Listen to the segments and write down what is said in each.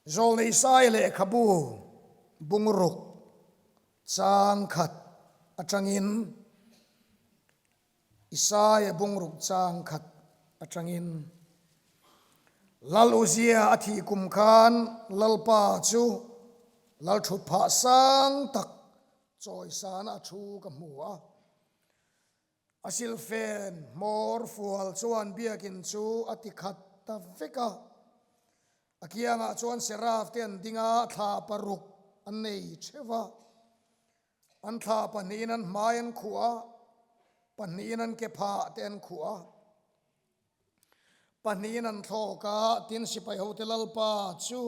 Zawlnei Sai lehkhabu bungruk chang khat atangin Isaia bungruk chang khat atangin Lal Uzia a thih kum khan Lalpa chu Lal thut phah sang tak chawisana a thu ka hmu a. A silfen hmawr fual chuan biakinn chu a ti khat ta vek a. A kiangah chuan Seraf te an ding a, thla paruk an nei theuh va. An thla pahnihin an hmai an khuh a, pahnihin an ke phah te an khuh a. Pahnihin an thlawk a, tin sipai hote Lalpa chu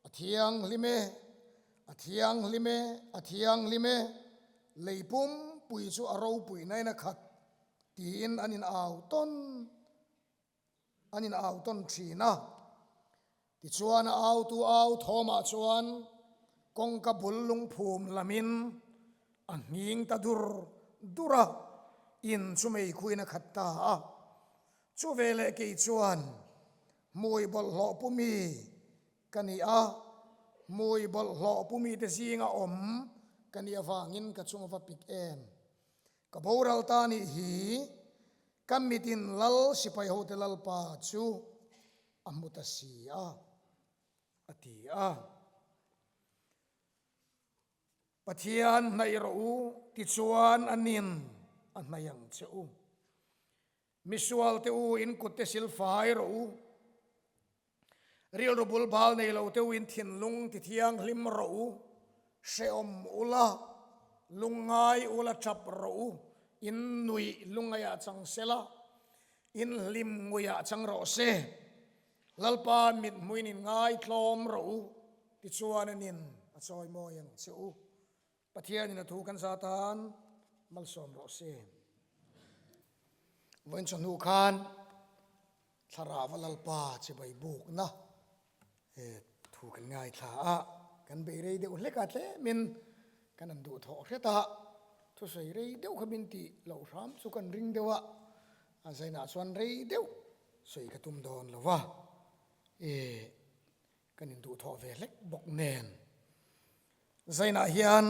a thianghlim e, a thianghlim e, a thianghlim e, lei pumpui chu a ropui nain a khat tiin an in au tawn an in au tawn thin a. Tichuan a autu au thawmah chuan kawngka bul lungphum lamin a nghing ta dur dur a, in chu meikhuin a khat ta a. Chu veleh kei chuan hmui bawlhhlawh pumi ka ni a, hmui bawlhhlawh pumi te zinga awm ka nih avangin ka chung a va pik em. Ka boral ta nih hi ka mitin lal sipai hote lalpa chu a hmu ta si a, a ti a. Pathian hnaih rawh u tichuan a nin a hnaih ang che u. Misual te u in kut te silfai rawh u. Rilru bul bal nei lo te u in thinlung ti thianghlim rawh u. Hrehawm ula, lungngai ula tap rawh u. In nuih lungaiah chang sela, in hlim nguiah chang rawh se. Lalpa mithmuin in ngaitlawm rawh u, tichuan an in a chawi mawi ang che u. Pathianin a thu kan za tan malsawm rawh se. Vawiin chawhnu khan Thlarau a Lalpa chibai bukna thu kan ngaithla a, kan bei rei deuh hlek a tlemin kan han duh thawh hret a, thusawi rei deuh kha min tih loh hram chu kan ring deuh a, a zainah chuan rei deuh sawi ka tum dawn lo va, kan induhthawh ve hlek bawk nen. Zainah hian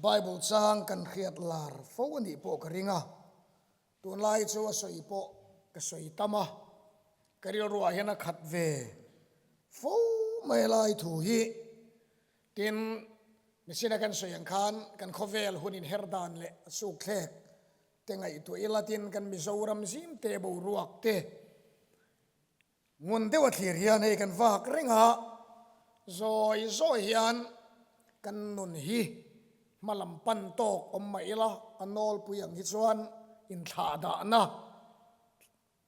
Bible chang kan hriat lar fo a nih pawh ka ring a, tunlai chu a sawi pawh ka sawi tam a, ka rilruah hian a khat ve fo mai lai thu hi. Tin, machine-a kan sawi ang khan kan khawvel hun inher dan leh a sukthlek te ngaihtuah ila tin kan Mizoram zimte boruak te Ngun deuh a thlir hian hei kan vak reng a, zawi zawi hian kan nun hi hma lam pan tawk awm mah ila a nawlpui ang hi chuan inthlah dahna,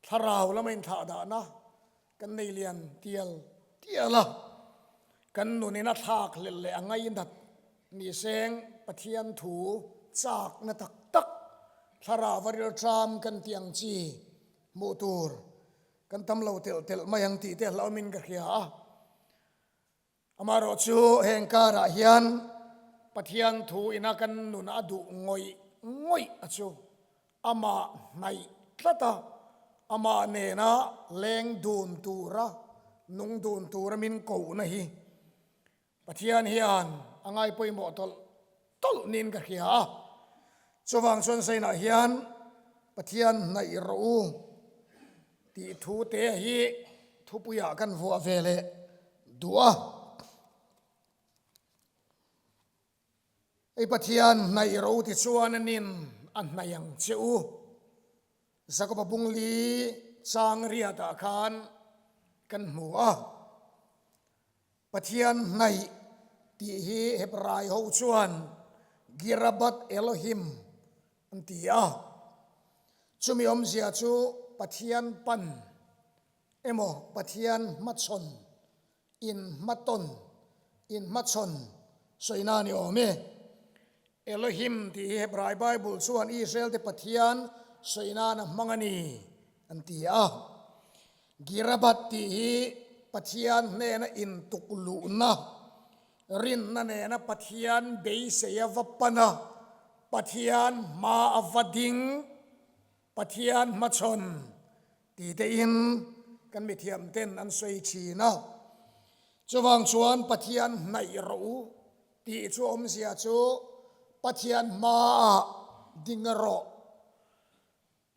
thlarau lama inthlah dahna kan nei lian tial tial a, kan nunin a thlak hlelh leh a ngainat ni seng Pathian thu chakna tak tak thlarau a rilṭam kan tih ang chi hmuh tur Kan tam lo telh telh mai ang tih te hlauhawmin ka hria a. Amaherawh chu heng karah hian Pathian thu ina kan nun a duh ngawih ngawih a chu amah hnaih tlat a, amah nena leng dun tura, nung dun tura min kohna hi Pathian hian a ngai pawimawh tawlh tawlh niin ka hria a. Chuvang chuan Zainah hian Pathian hnaih rawh u tih thu te hi thupuiah kan vuah ve leh duh a. Hei Pathian hnaih rawh u ti chuan a nin a hnaih ang che u. Jakoba bungli chang riatah khan kan hmu a. Pathian hnaih tih hi Hebrai ho chuan Girabat Elohim an ti a. Chumi awmzia chu Pathian pan emaw Pathian hmachhawn, inhmatawn, inhmachhawn sawina a ni awm e. Elohim tih hi Hebrai Bible chuan Israel te Pathian sawi nan a hmang a ni an ti a. Girabat tih hi Pathian hnena intuk luhna, rinna nena Pathian beisei a va pan a, Pathian hma a va ding, Pathian hmachhawn ti tein kan mithiam ten an sawi thin a. Chuvang chuan Pathian hnaih rawh u tih chu awmzia chu Pathian hmaah ding rawh,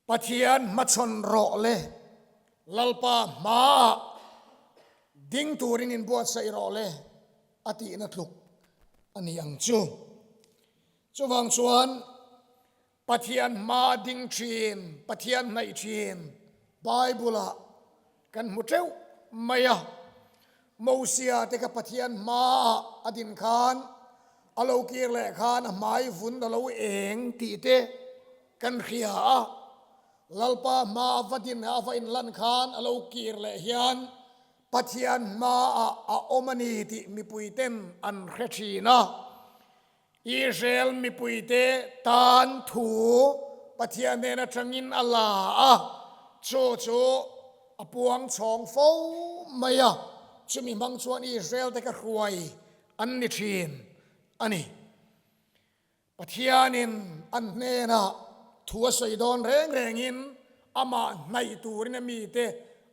Pathian hmachhawn rawh le Lalpa hmaah ding turin inbuatsaih rawh le a tihna tluk a ni ang chu. Chuvang chuan Pathian hma ding thin, Pathian hnaih thin Bible-ah kan hmu teuh mai a. Mosia te kha Pathian hmaah a din khan a lo kir leh khan a hmai vun a lo eng tih te kan hria a. Lalpa hma a va din a va inlan khan a lo kir leh hian Pathian hmaah a awm a ni tih mipuiten an hre thin a. Israel mipuite tan thu Pathian hnen atangin a la a, chu chu a puang chhawng fo mai a, chumi hmang chuan Israel te ka hruai an ni thin a ni. Pathianin an hnenah thu a sawi dawn reng rengin amah hnaih turin a mite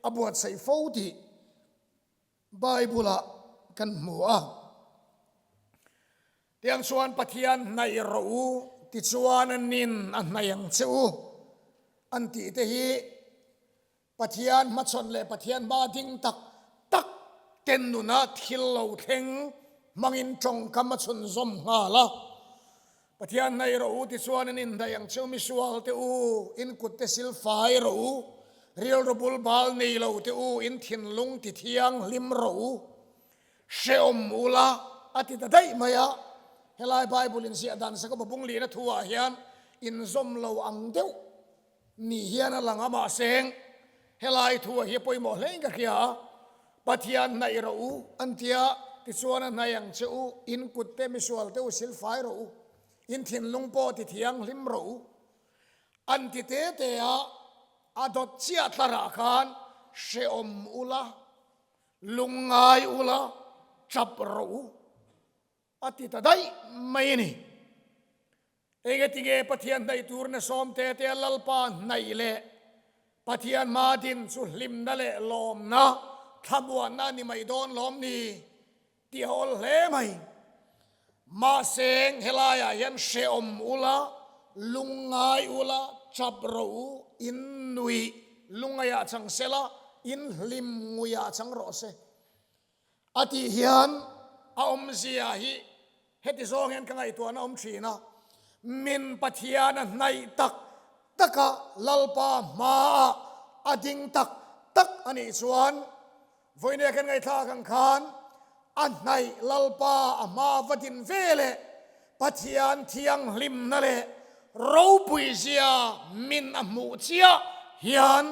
a buatsaih fo tih Bible-ah kan hmu a. Tiang chuan Pathian hnaih rawh u tichuan a nin a hnaih ang che u an tih te hi Pathian hmachhawn leh Pathian hma ding tak tak ten nuna thil lo thleng hmangin tawngkam a chhunzawm nghal a. Pathian hnaih rawh u tichuan an inhnaih ang che u misual te u, in kut te sil fai rawh u, rilru bul bal nei lo te u, in thinlung ti thianghlim rawh u. Hrehawm ula a ti ta daih mai a, helai Bible inziah dan Jakoba bung lihna thu ah hian inzawm lo ang deuh ni hian a lang a, mahse helai thu ah hi a pawimawh hle in ka hria a, Pathian hnaih rawh u an ti a, tichuan a hnaih ang che u, in kut te misual te u silfai rawh u, in thinlung pawh ti thianghlim rawh u an ti te te a, a dawt chiah tlarah khan hrehawm ula. Lungngai ula tap rawh u a ti ta daih mai a ni. Engetinge Pathian hnaih turna sawmte te Lalpa hnaih leh Pathian hma din chu hlimna leh lawmna thlamuanna a ni mai dawn lawm ni tih a awl hle mai. Mahse helaiah hian hrehawm ula, lungngai ula, tap rawh u, in nuih lungaiah chang sela, in hlim nguiah chang rawh se. A tih hian a awmzia hi heti zawng hian ka ngaihtuahna awm thin a, min Pathian a hnaih tak taka Lalpa hmaah a ding tak tak a nih chuan Vawinia kan ngaihthlak ang khan a hnaih Lalpa a hma va din ve leh Pathian thianghlimna leh ropuizia min a hmuh chiah hian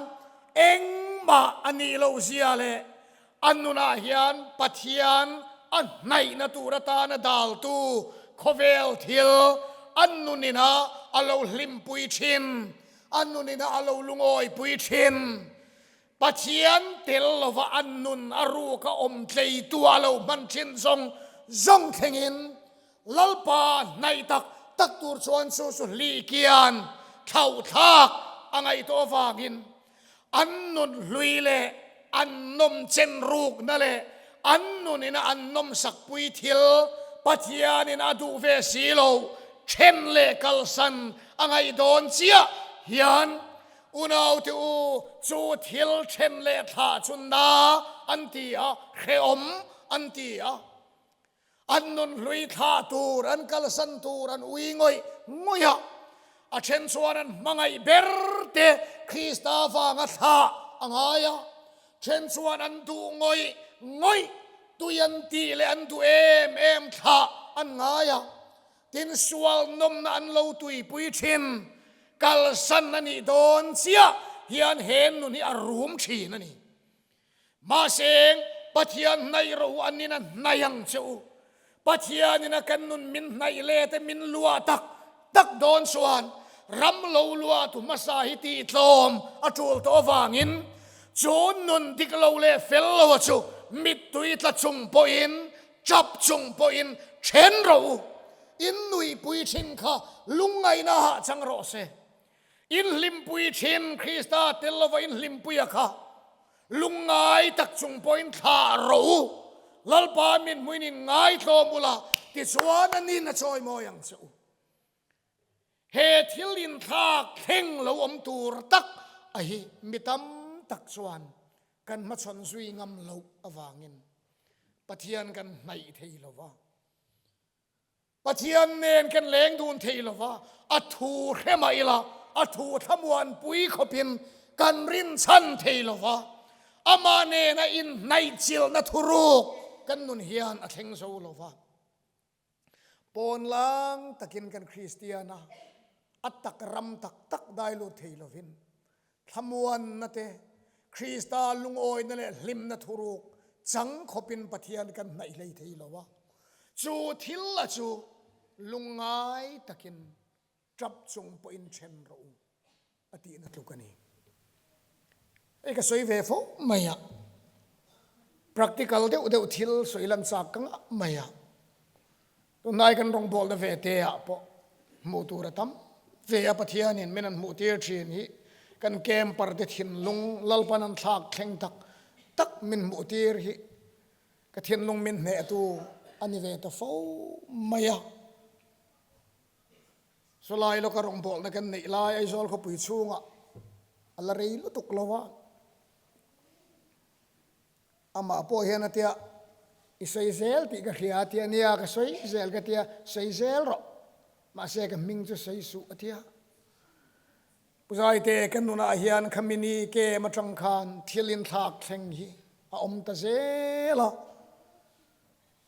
engmah a nih loh zia leh a nunah hian Pathian a hnaihna tur atana daltu khawvel thil a nunina a lo hlimpui thin, a nunina a lo lungawipui thin. Pathian tel lova an nun a ruk a awm tleitu a lo hman thin zawng zawng thlengin Lalpa hnaih tak tak tur chuan chu chu hli kian thlauhthlak a ngaihtuah avangin an nun hlui leh an nawm chen rukna leh an nunina an nawmsakpui thil Pathianin a duh ve si lo then leh kalsan a ngaih dawn chiah hian Unaute u, chu thil then leh thlah chu na an ti a, hrehawm an ti a. An nun hlui thlah tur, an kalsan tur an ui ngawih ngawih a. A then chuan an hmangaih ber te Krista vanga thlah a ngai a. Then chuan an duh ngawih ngawih, tui an tih leh an duh em em thlah an ngai a. Tin sual nawmna an lo tuipui thin, kalsan a nih dawn chiah hian he nun hi a rum thin a ni. Mahse, Pathian hnaih rawh u anin a hnaih ang che u. Pathianin a kan nun min hnaih let e min luah tak tak dawn chuan ram lo luah tu hmasa hi tih tlawm a tul tawh avangin chu nun dik lo leh fel lo a chu mittui tla chung pawhin Chap chung pawhin then rawh u, in nuihpui thin kha lungngaihna hah chang rawh se. In hlimpui thin Krista tel lova in hlimpuia kha lungngai tak chung pawhin thlah rawh u. Lalpa min hmuin in ngaitlawm ula, tichuan a nin a chawimawi ang che u. He thil inthlak thleng lo awm tur tak a hi mi tam tak chuan kan hmachhawn zui ngam loh avangin Pathian kan hnaih thei lo va, Pathian nen kan leng dun thei lo va, a thu hre mah ila a thu thlamuanpui khawpin kan rinchhan thei lo va, amah nena inhnaihchilhna thuruk kan nun hian a thleng zo lo va. Pawn lang takin kan Kristian a, a tak ram tak tak dai lut thei lovin thlamuanna te, Krista lungawina leh hlimna thuruk chang khawpin Pathian kan hnaih hlei thei lo a. Chu thil a chu lungngai takin tap chung pawhin then rawh u a tihna tluk a ni. Hei ka sawi ve fo mai a, practical deuh deuh thil sawi lan chak ka ngah mai a, tunlai kan rawngbawlna ve te ah pawh hmuh tur a tam ve a, Pathianin min an hmuh tir thin hi kan camper te thinlung Lalpan an thlak thleng tak tak min hmuh tir hi ka thinlung min hnehtu a ni ve ta fo mai a. Chulai lawka rawngbawlna kan neih lai Aizawl khawpui chhungah a la rei lutuk lo a, amah pawh hian a tia, I sawi zel tih ka hria a tia, nia ka sawi zel ka tia, sawi zel rawh, mahse ka hming chu sawi suh a tia. Pu Zaite ka nunah hian kha mini kem atang khan thil inthlak thleng hi a awm ta zel a.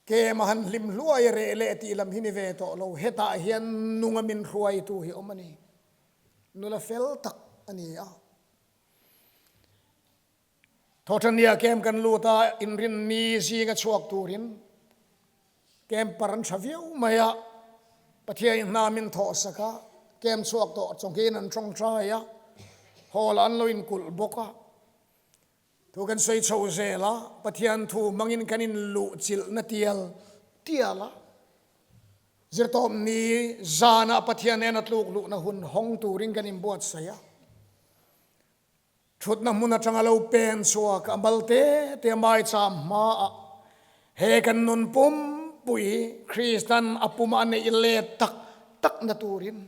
Kem a han hlim hluai a reh leh tih lam hi ni ve tawh lo, hetah hian nunga min hruaitu hi awm a ni. Nula fel tak a ni a. Thawhṭannia kem kan lut a, inrinni zinga chhuak turin kem par an ṭha viau mai a, Pathianin hna min thawhsak a, kem chhuak tawh chawngin an ṭawngṭai a, hall ah an lo inkulh bawk a. Thu kan sawi chho zel a, Pathian thu hmangin kan inluh chilhna tial tial a, zirtawp ni zanah Pathian nena tluk luhna hun hawng turin kan inbuatsaih a. Thutna hmun atanga lo pen chhuak a mal te te maicham hmaah he kan nun pumpui Kristan a puma a neih let tak takna turin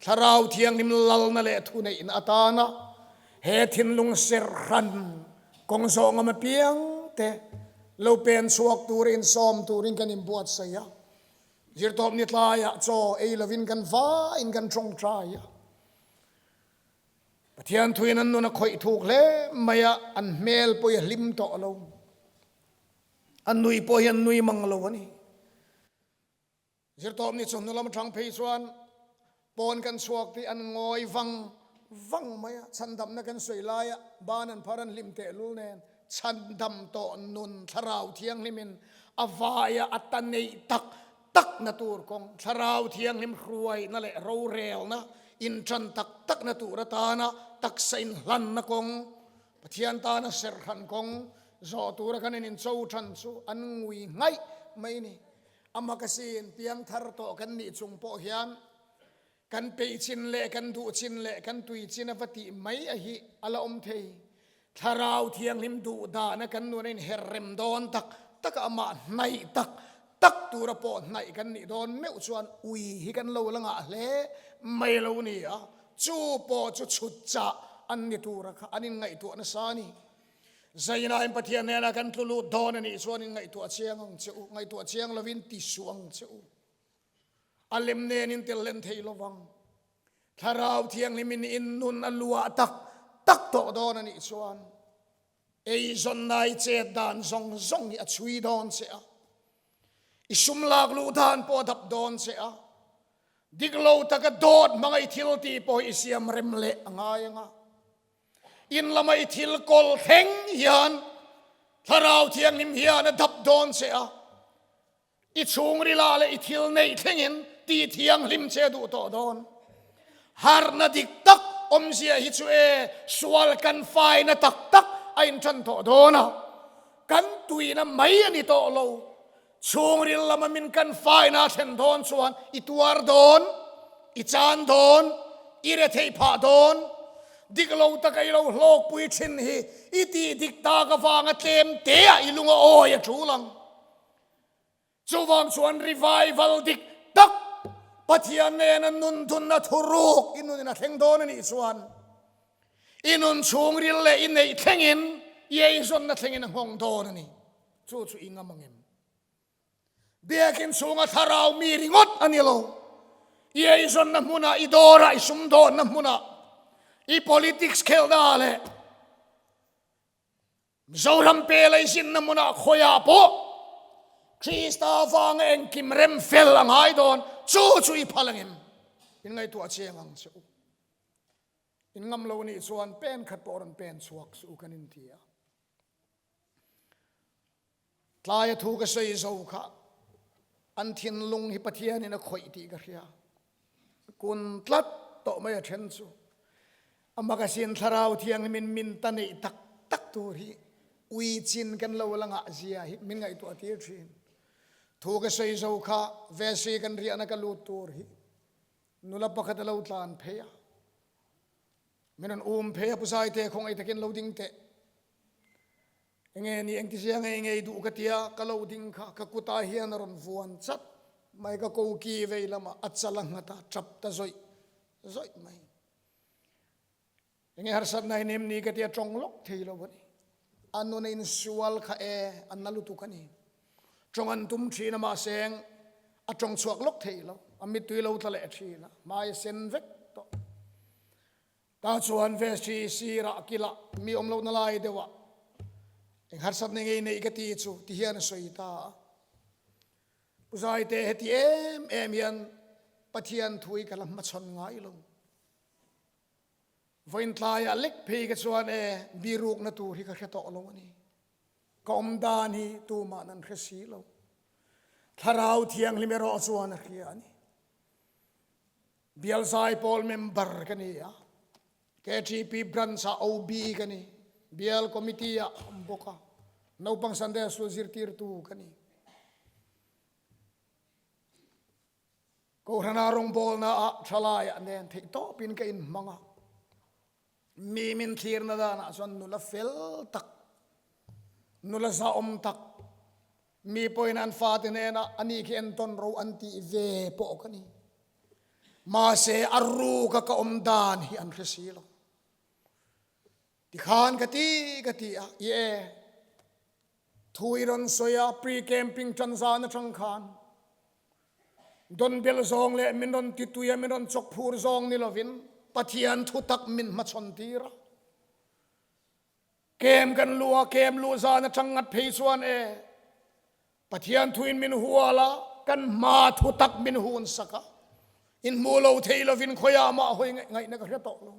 Thlarau Thianghlim lalna leh thuneihna atana he thinlung serhran kawng zawh ngam apiang te lo pen chhuak tur insawm turin kan inbuatsaih a. Zirtawp ni tlaiah chaw ei lovin kan vaiin kan tawngtai a. Pathian thuin an nun a khawih thuk hle mai a, an hmel pawh hi a hlim tawh lo. An nui pawh hi an nui mang lo a ni. Zirtawp ni chawhnu lam atang phei chuan pawn kan chhuak tih an ngawi vang vang mai a, chhandamna kan sawi laia ban an phar an hlim tehlul nen chhandam tawh nun thlarau thianghlimin a vaia a ta neih tak takna tur kawng thlarau thianghlim hruaina leh rorelna intan tak takna tur atana taksa inhlanna kawng Pathian tana serhran kawng zawh tura kan in incho than chu an ngui ngaih mai a ni. Ama ka sin piang thar tawh kan nih chung pawh hian kan peih chin leh kan duh chin leh kan tui chin a va tih mai a hi a la awm thei. Thlarau Thianghlim duh dahna kan nun a inher rem dawn tak tak a, amah hnaih tak tak tura pawh hnaih kan nih dawn meuh chuan ui hi kan lo la ngah hle mai lo ni a, chu pawh chu chhut chah an ni tura kha an inngaihtuah nasa a ni. Zainain Pathian hnenah kan tlu lut dawn a nih chuan in ngaihtuah chiang ang che u, ngaihtuah chiang lovin ti suh ang che u. A lem nen in tel len thei lovang. Thlarau Thianghlimin in nun a luah tak tak tawh dawn a nih chuan eizawnna i chet dan zawng zawng hi a chhui dawn che a, i sum lak luh dan pawh a dap dawn che a, dik lo taka dawt hmanga i thil tih pawh hi i siam rem leh a ngai ang a. In lama i thil kawl thleng hian Thlarau Thianghlim hian a dap dawn che a, i chhungrila leh i thil neih thlengin ti thianghlim che a duh tawh dawn. Harhna dik tak awmzia hi chu e, sual kan faina tak tak a intan tawh dawn a, kan tuina mai a ni tawh lo. Chhungril lama min kan faina a thlen dawn chuan i tuar dawn, i chan dawn, i rethei phah dawn. Dik lo taka i lo hlawkpui thin hi i tih dik tak avanga tlem teah i lung a awi a tul ang. Chuvang chuan revival dik tak Pathian nena nun dunna thuruk i nunin a thleng dawn a nih chuan i nun chhungril leh i neih thlengin i eizawnna thlengin a nghawng dawn a ni. Chu chu i ngam ang em? Biakin chhunga thlarau mi ringawt a ni lo. I eizawnna hmunah, i dawrah, i sumdawnna hmunah, i politics khelhnaah leh Mizoram pe lei zinna hmunah khawiah pawh Krista vanga engkim rem fel a ngai dawn, chu chu i phal angem? In ngaihtuah chiang ang che u. In ngam lo nih chuan pen khat pawh rawn pen chhuak suh u kan inti a. Tlaia thu ka sawi zo kha an thinlung hi Pathianin a khawih tih ka hria. Kun tlat tawh mai a then chu. A magazine Thlarau Thianghlimin min ta neih tak tak tur hi ui chin kan lo la ngah zia hi min ngaihtuah tir thin. Thu ka sawi zo kha Vesi kan riahna ka lut tur hi nula pakhat a lo tlan phei a. Min rawn um phei a, Pu Zaite khawngaih takin lo ding teh. Enge ni engti zia ngei ngei duh ka tia ka lo ding kha ka kutah hian a rawn vuan chat mai ka koki vei lamah a chal a nghat a tap ta zawih zawih mai. Enge harsatna hi nem ni ka tia tawng lawk thei lo a ni. A nuna insual kha e a na lutuk a ni. Tawng an tum thin a mahse a tawng chhuak lawk thei lo. A mittui lo tla leh thin a hmai a sen vek tawh. Ta chuan vesti sirah kilah mi awm lohna lai deuhah eng harsatna ngei neih ka ti chu ti hian a sawi ta a. Pu Zaite heti em em hian Pathian thu hi ka la hmachhawn ngai lo. Vawiin tlaiah lek phei ka chuan e birukna tur hi ka hre tawh lo a ni. Ka awm dan hi tumah nan hre si lo. Thlarau Thianghlim erawh chuan a hria a ni. Bial Zaipawl member ka ni a, KTP Branch ah OB ka ni, Bial Committee ah awm bawk a, Naupang Sunday School zirtirtu ka ni. Kohhrana rawngbawlna ah thalaiah nen theih tawpin ka inhmang a, mi min thlirna danah chuan nula fel tak, nula zahawm tak, Mi pawhin an fate hnenah ani khi entawn ro an tih ve pawh ka ni. Mahse a ruka ka awm dan hi an hre si lo. Tikhan ka ti ka ti a, i e, thu i rawn sawi a, pre-camping tan zan atang khan Donbel zawng leh min rawn ti tui a, min rawn chawk phur zawng ni lovin Pathian thutak min hmachhawn tir a. Kem kan luh a, kem luh zan atang ngat phei chuan e, Pathian thuin min hual a, kan hma thu tak min hun sak a, inhmuh lo thei lovin khawiah mah hawi ngaihna ka hre tawh lo.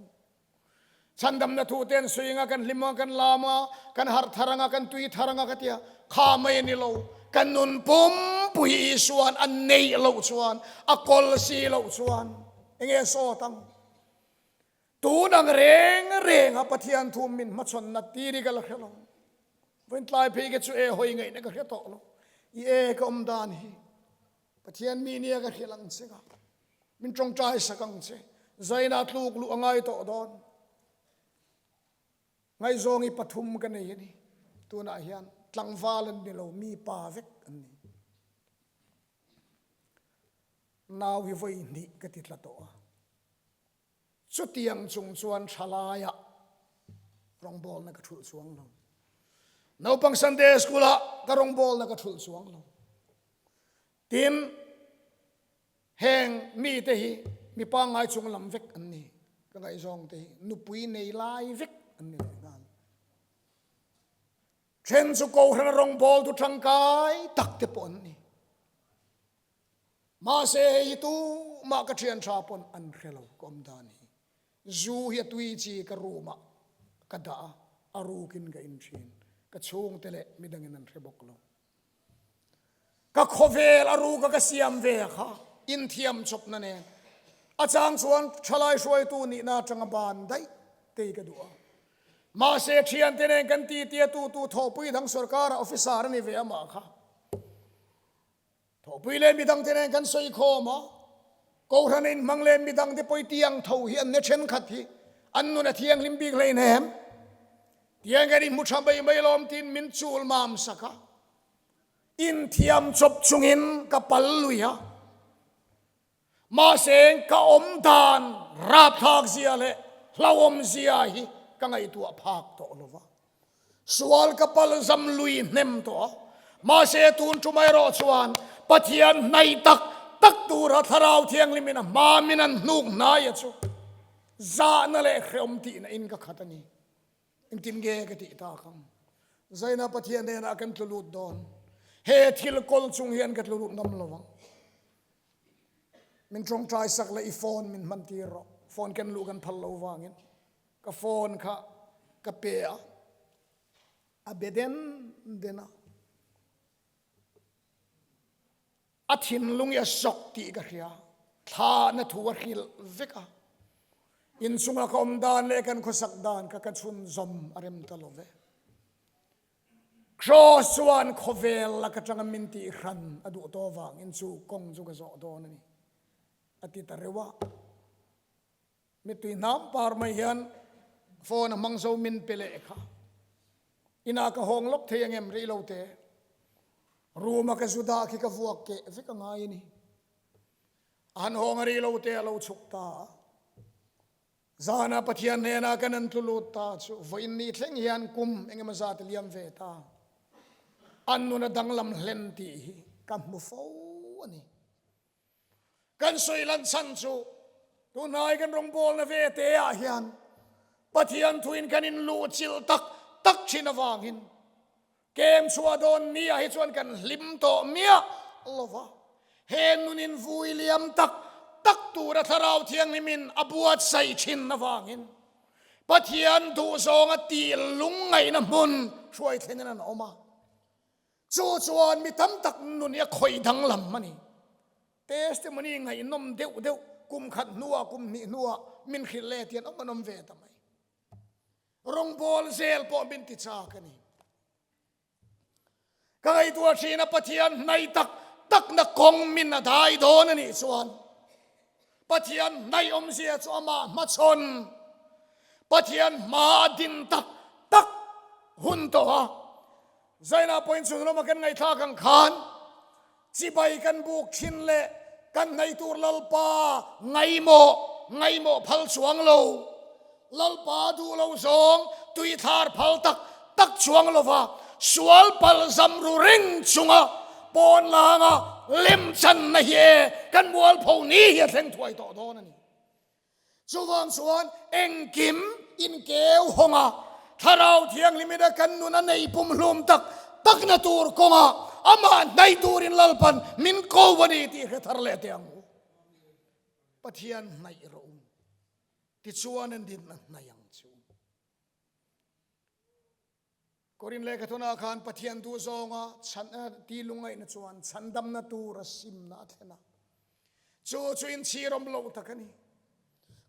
Chhandamna thu te an sawi anga, kan hlim anga, kan lam a, kan harh thar anga, kan tui thar anga ka tia, kha mai a ni lo. Kan nun pumpui Isua'n a neih loh chuan, a kawl si loh chuan enge sawt ang? Tun ang reng reng a Pathian thu min hmachhawnna tir hi ka la hre lo. Vawiin tlai phei ka chu e hawi ngaihna ka hre tawh lo. I e ka awm dan hi Pathian mi nia ka hrilh ang che ka. Min tawngtai sak ang che. Zaina tluk luh a ngai tawh dawn. Ngaihzawng hi pathum ka nei a ni. Tunah hian tlangval an ni lo, mi pa vek an ni. Nau hi vawi hnih ka ti tla tawh a. Chutiang chung chuan thalaiah rawngbawlna ka thulh chuang lo. Naupang Sunday School-ah ka rawngbawlna ka thulh chuang lo. Tin, heng mite hi mi pangngai chung lam vek an ni. Ka ngaihzawng te hi nupui nei lai vek an ni leh nghal. Then chu Kohhrana rawngbawltu tangkai tak te pawh an ni. Mahse hei hi tumah ka thian tha pawn an hre lo ka awm dan hi. Zu hi a tui chi ka room ah ka dah a, a rukin ka in thin. Ka chhungte leh midangin an hre bawk lo. Ka khawvel a ruka ka siam ve kha inthiam chawpna nen a chang chuan thalai hruaitu nihna atanga ban daih tei ka duh a. Mahse thiante nen kan titi a tutu thawhpui dang sorkara officer a ni ve amah kha. Thawhpui leh midangte nen kan sawi khawm a, Kohhran inhmang leh midangte pawi tiang tho hi an ne thenkhat hi an nun a thianghlim bik hleinem. Tiang kan inhmu tha mai mai lawm tiin min chul mam sak a. Inthiam chawp chungin ka pal lui a. Mahse ka awm dan rapthlak zia leh hlauhawm zia hi ka ngaihtuah phak tawh lo va. Sual ka pal zam lui hnem tawh a. Mahse tun tum erawh chuan Pathian hnaih tak tak tura Thlarau Thianghlimin a hma min an hnuk hnai a chu zahna leh hrehawm tihna in ka khat a ni. Engtin nge ka tih tak ang? Zaina Pathian hnenah kan tlu lut dawn. He thil kawl chung hian ka tlu lut ngam lo ang. Min tawngtai sak leh i phone min hman tir rawh. Phone ken luh kan phal lo vangin ka phone kha ka pe a, a be den den a. A thinlung i a sawk tih ka hria. Thlahna thu a hrilh vek a. Inchunga ka awm dan leh kan khawsak dan kha ka chhunzawm a rem ta lo ve. Kraws chuan khawvel lak atanga min tih hran a duh tawh avangin chu kawng chu ka zawh dawn a ni, a ti ta reuh a. Mittui hnam par mai hian phone a hmang zo min pe leh kha. Inah ka hawng lawk thei angem rih lo te. Room a ka zu dah khi ka vuak keh vek a ngai a ni. A han hawng a rih lo te a lo chhuk ta a. Zana Pathian hnenah kan an tlu lut ta chu vawiin ni thleng hian kum engemaw zat a liam ve ta. An nun a danglam hlen tih hi ka hmu fo a ni. Kan sawi lan chhan chu tunhnai kan rawngbawlna ve te ah hian Pathian thuin kan inluh chilh tak tak thin avangin Kem chhuah dawn ni ah hi chuan kan hlim tawh miah lo va, he nun in vui liam tak tak tura Thlarau Thianghlimin a buatsaih thin avangin Pathian duhzawnga tih lungngaihna hmun hruai thlenin an awm a. Chu chuan mi tam tak nun hi a khawih danglam a ni. Testimony ngaihnawm deuh deuh kum khat hnuah kum hnih hnuah min hrilh leh tian awm an awm ve ta mai. Rawngbawl zel pawh min ti chak a ni. Ka ngaihtuah thin a Pathian hnaih tak takna kawng min a dai dawn a nih chuan Pathian hnaih awmzia chu amah hmachhawn Pathian hma a din tak tak hun tawh a. Zainah pawhin chhun lama kan ngaihthlak ang khan Chibai kan buk thin leh kan hnaih tur Lalpa ngaimawh ngaimawh phal chuang lo. Lalpa duh lo zawng tuithlar phal tak tak chuang lova sual pal zam ru reng chunga pawn langa lemchanna hi e kan mualpho ni hi a thleng thuai tawh dawn a ni. Chuvang chuan engkim inkeu hawnga Thlarau Thianghlimin a kan nun a nei pumhlum tak takna tur kawngah amah hnaih turin Lalpan min ko a ni tih hre thar leh teh ang u. Pathian hnaih rawh u, tichuan an dinna hnaih ang chu. Korin lehkhathawna khan Pathian duh zawnga chhan ti lungaihna chuan chhandamna tur a simna a thlen a. Chu chu inchhirawm loh tak a ni.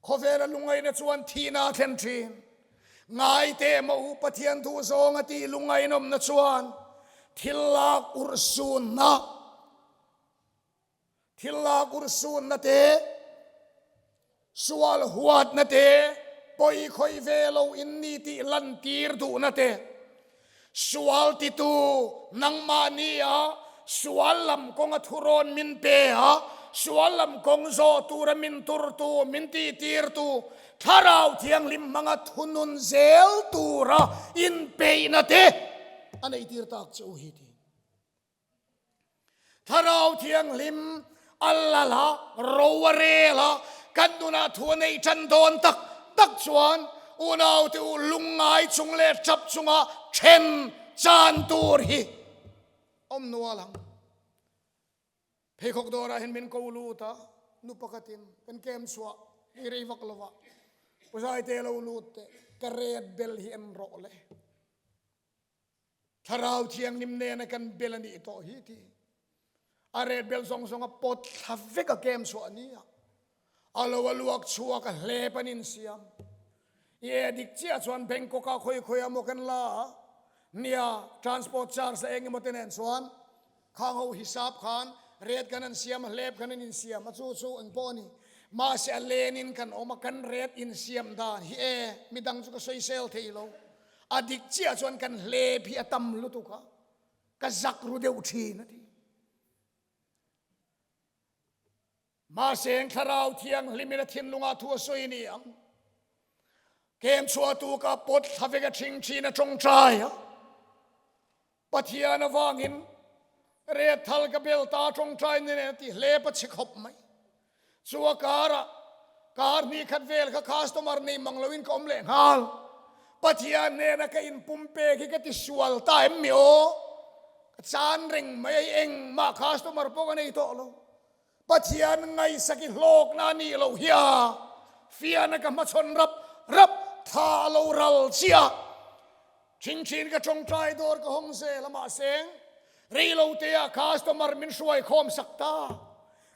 Khawvela lungaihna chuan thihna a thlen thin. Ngai teh maw u Pathian duh zawnga ti lungainawmna chuan thil lak urhsunna Thil lak urhsunna te, sual huatna te, pawi khawih ve lo in ni tih lantir duhna te, sual titu nangmahni a sual lam kawnga thurawn min pe a, sual lam kawng zawh tura min turtu, min tihtirtu Thlarau Thianghlim hmanga thunun zel tura inpeihna te a neihtir tak che u hi ti. Thlarau Thianghlim a lal a, ro a rel a, kan nunah thu a neih tan dawn tak tak chuan unaute u lungngai chung leh tap chunga then chan tur hi awm nual ang. Pheikhawk dawrah hian min ko lut a, nu pakhatin kan kem chhuah ni rei vak lovah Pu Zaite lo lut teh, ka ret bel hi en rawh le. Thlarau Thianghlim nena kan bel a nih tawh hi ti. A ret bel zawng zawng a pawt thla vek a kem chhuah a ni a. A lo a luak chhuak a hlep an insiam. I e dik chiah chuan Bangkok ah khawi khawi ah maw kan la a. Nia transport charge la eng emaw te nen chuan khang ho hisap khan ret kan an siam a hlep kan an insiam a chu chu eng pawh a ni. Mahse a len in kan awm a kan ret insiam dan hi e midang chu ka sawisel thei lo. A dik chiah chuan kan hlep hi a tam lutuk a. Ka zak ru deuh thin a ti. Mahse Thlarau Thianghlimin a thinlungah thu a sawi ni ang. Kem chhuahtu ka pawt thla vek a thing thin a tawngtai a. Pathian avangin ret thal ka bel ta tawngtai ni nen a ti hle pa chhe khawp mai. Chu a karah kar hnih khat vel kha customer nei mang loin ka awm leh nghal. Pathian hnena ka inpumpek hi ka ti sual ta em mi aw? Ka chan reng mai a, engmah customer pawh ka nei tawh lo. Pathian ngaihsak i hlawkna a nih loh hi a, fiahna ka hmachhawn rap rap thla a lo ral chiah. Chhingchhin ka tawngtai dawr ka hawng zel a mahse reilote ah customer min hruai khawm sak ta.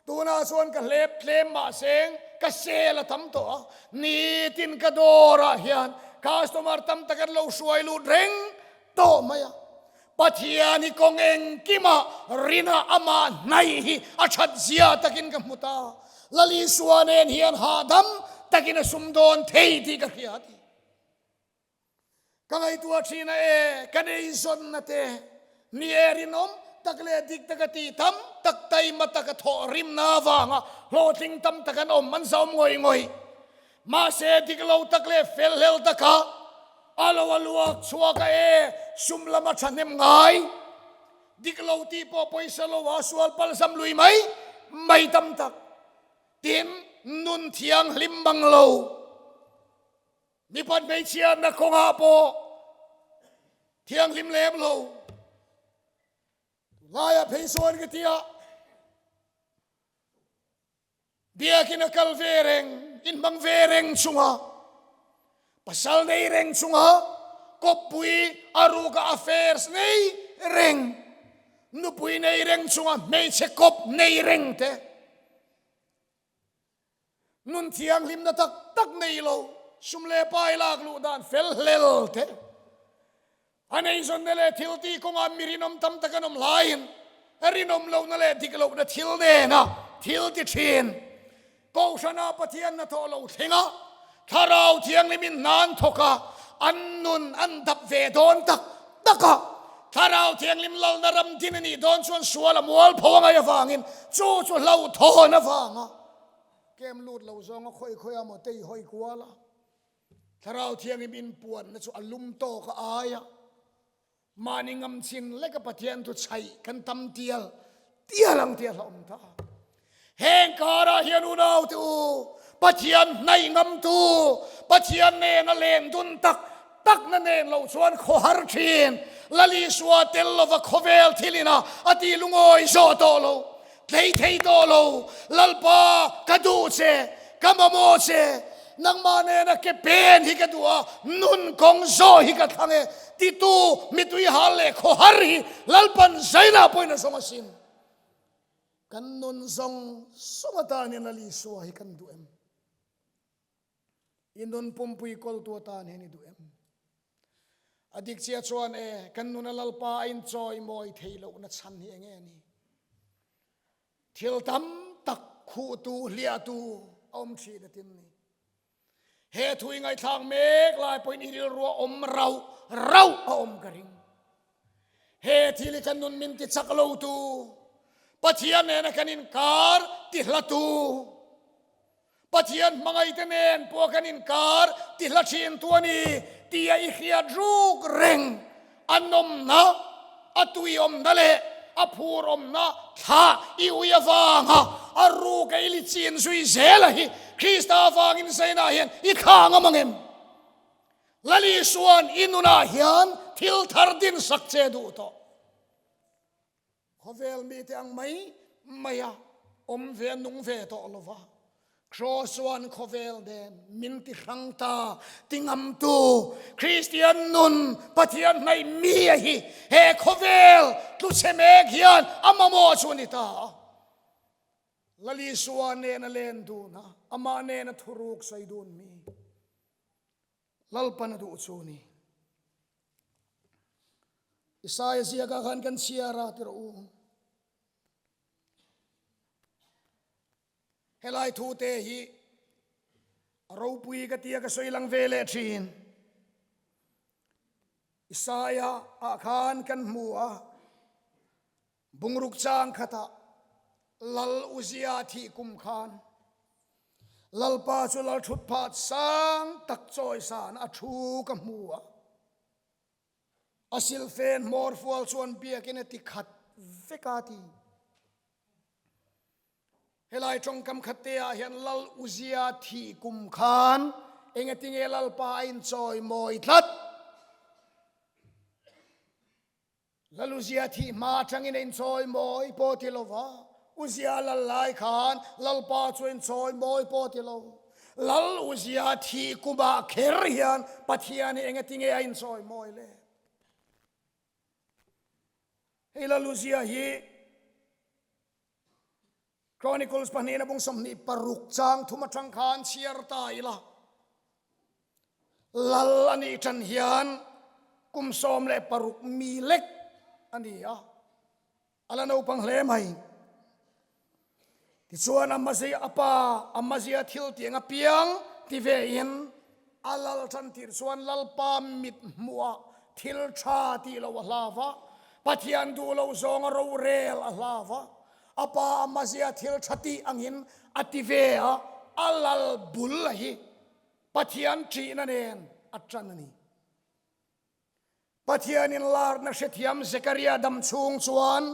Tunah chuan ka hlep tlem mahse ka sel a tam tawh a, nitin ka dawr ah hian customer tam tak an lo hruai lut reng tawh mai a. Pathian hi kawng engkimah rina amah hnaih hi a that zia takin ka hmu ta. Lal Isua nen hian hahdam takin a sumdawn thei tih ka hria a ti. Ka ngaihtuah thin a e, ka neizawnna te ni e rinawm tak leh dik taka tih tam tak taima taka thawh rimna avanga hlawhtling tam tak an awm an zauh ngawih ngawih. Mahse dik lo tak leh fel hlel taka a lo a luak chhuak a e, sum lama thahnem ngai. Dik lo tih pawh pawisa lo a sual palzam lui mai mai tam tak. Tin, nun thianghlim bang lo. Mipat hmeichhiatna kawngah pawh thianghlim lem lo. Tunlaiah phei chuan ka ti a, biakin a kal ve reng, inhmang ve reng chunga, pasal nei reng chunga, kawppui a ruka affairs nei reng, nupui nei reng chunga hmeichhe kawp nei reng te. Nun thianghlimna tak tak nei lo, sum leh pai lak luh dan fel hlel te, a neizawnna leh thil tih kawngah mi rinawm tam tak an awm laiin rinawm lohna leh dik lohna thil nena thil ti thin. Kohhrana Pathian hnathawh lo thleng a, Thlarau Thianghlimin hna an thawk a, an nun an dap ve dawn tak tak a. Thlarau Thianghlim lalna ram din a nih dawn chuan sual a mualpho a ngaih avangin chu chu hlauhthawn avanga kem lut lo zawnga khawi khawi a maw te i hawi kual a. Thlarau Thianghlim inpuanna chu a lum tawk a ai a. Mahni ngam chin leka Pathian thu chhaih kan tam tial tial ang tih a hlauhawm ta. Heng karah hian unaute u, Pathian hnaih ngamtu, Pathian nena len dun tak takna nen lo chuan khawhar thin, Lal Isua tel lova khawvel thilina a tih lungawi zawh tawh lo. Tlei thei tawh lo, Lalpa ka duh che, ka mamawh che, nangmah nena ke pen hi ka duh a, nun kawng zawh hi ka thlang e, titu mitui hal leh khawhar hi Lalpan zaina pawhin a zawng asin. Kan nun zawng zawng atan hian Lal Isua hi kan duh em? I nun pumpui kawltu atan hian i duh em? A dik chiah chuan e, kan nuna Lalpa a inchawi mawi thei lohna chhan hi enge ni? Thil tam tak khuhtu, hliahtu a awm thin a tin ni. He thu i ngaihthlak mek lai pawhin i rilru a awm rauh rauh a awm ka ring. He thil hi kan nun min ti chak lotu, Pathian nena kan inkar ti hlatu, Pathian hmangaihte nen pawh kan inkar ti hla thin tu a ni tia i hriat ruk reng a nawmna, a tui awmna leh a phur awmna thlah i ui avanga a ruk a i li chin zui zela hi Krista avangin zainah hian i thla ngam ang em? Lal Isua'n i nunah hian thil thar dinsak che duh tawh. Khawvel mite ang mai maia awm ve a nung ve tawh lo va, Kraws chuan khawvel nen min ti hrang ta ti ngamtu Kristian nun Pathian hnaih mi a hi he khawvel tluchhe mek hian a mamawh chu a ni ta a. Lal Isua nena len dun a, amah nena thuruk sawi dun mi. Lalpan a duh chu ni. Isaia ziakah khan kan chhiar a ti rawh u. Helai thu te hi a ropui ka tia ka sawi lang ve leh thin. Isaia ah khan kan hmu a. Bungruk chang khatah Lal Uzia thih kum khan Lalpa chu lal thutphah sang tak chawisan a thu ka hmu a. A silfen hmawr fual chuan biakin a ti khat vek a ti. Helai tawngkam khat te ah hian Lal Uzia thih kum khan engatinge Lalpa a inchawi mawi tlat? Lal Uzia thih hma atangin a inchawi mawi pawh ti lo va, Uzia lal lai khan Lalpa chu a inchawi mawi pawh ti lo. Lal Uzia thih kumah kher hian Pathian hi engatinge a inchawi mawi le? Hei Lal Uzia hi Chronicles pahnihna bung 26 chang thum atang khan chhiar ta ila. Lal a nih tan hian kum 16 mi lek a ni a, a la naupang hle mai. Tichuan Amazia a pa Amazia thil tiang apiang ti ve in a lal tan tir chuan Lalpa mit hmuhah thil tha tih lo a hlau a, Pathian duh lo zawng a rorel a hlau a, A pa Amazia thil tha tih angin a ti ve a, a lal bul a hi Pathian ṭihna nen a ṭan a ni. Pathianin larna hrethiam Zekaria dam chhung chuan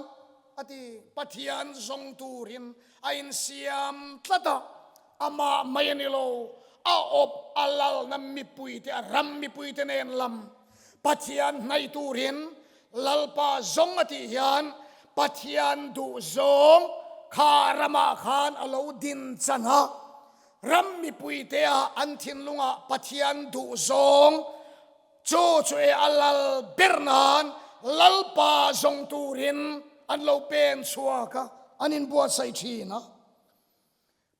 a ti, Pathian zawng turin a insiam tlat a, amah mai a ni lo, a awp a lalna mipuite, a ram mipuite nen lam Pathian hnaih turin Lalpa zawng a tih hian Pathian duh zawng kha ramah khan a lo din chan a, ram mipuite ah an thinlungah Pathian duh zawng chu chu e a lal ber nan Lalpa zawng turin an lo pen chhuak a, an inbuatsaih thin a.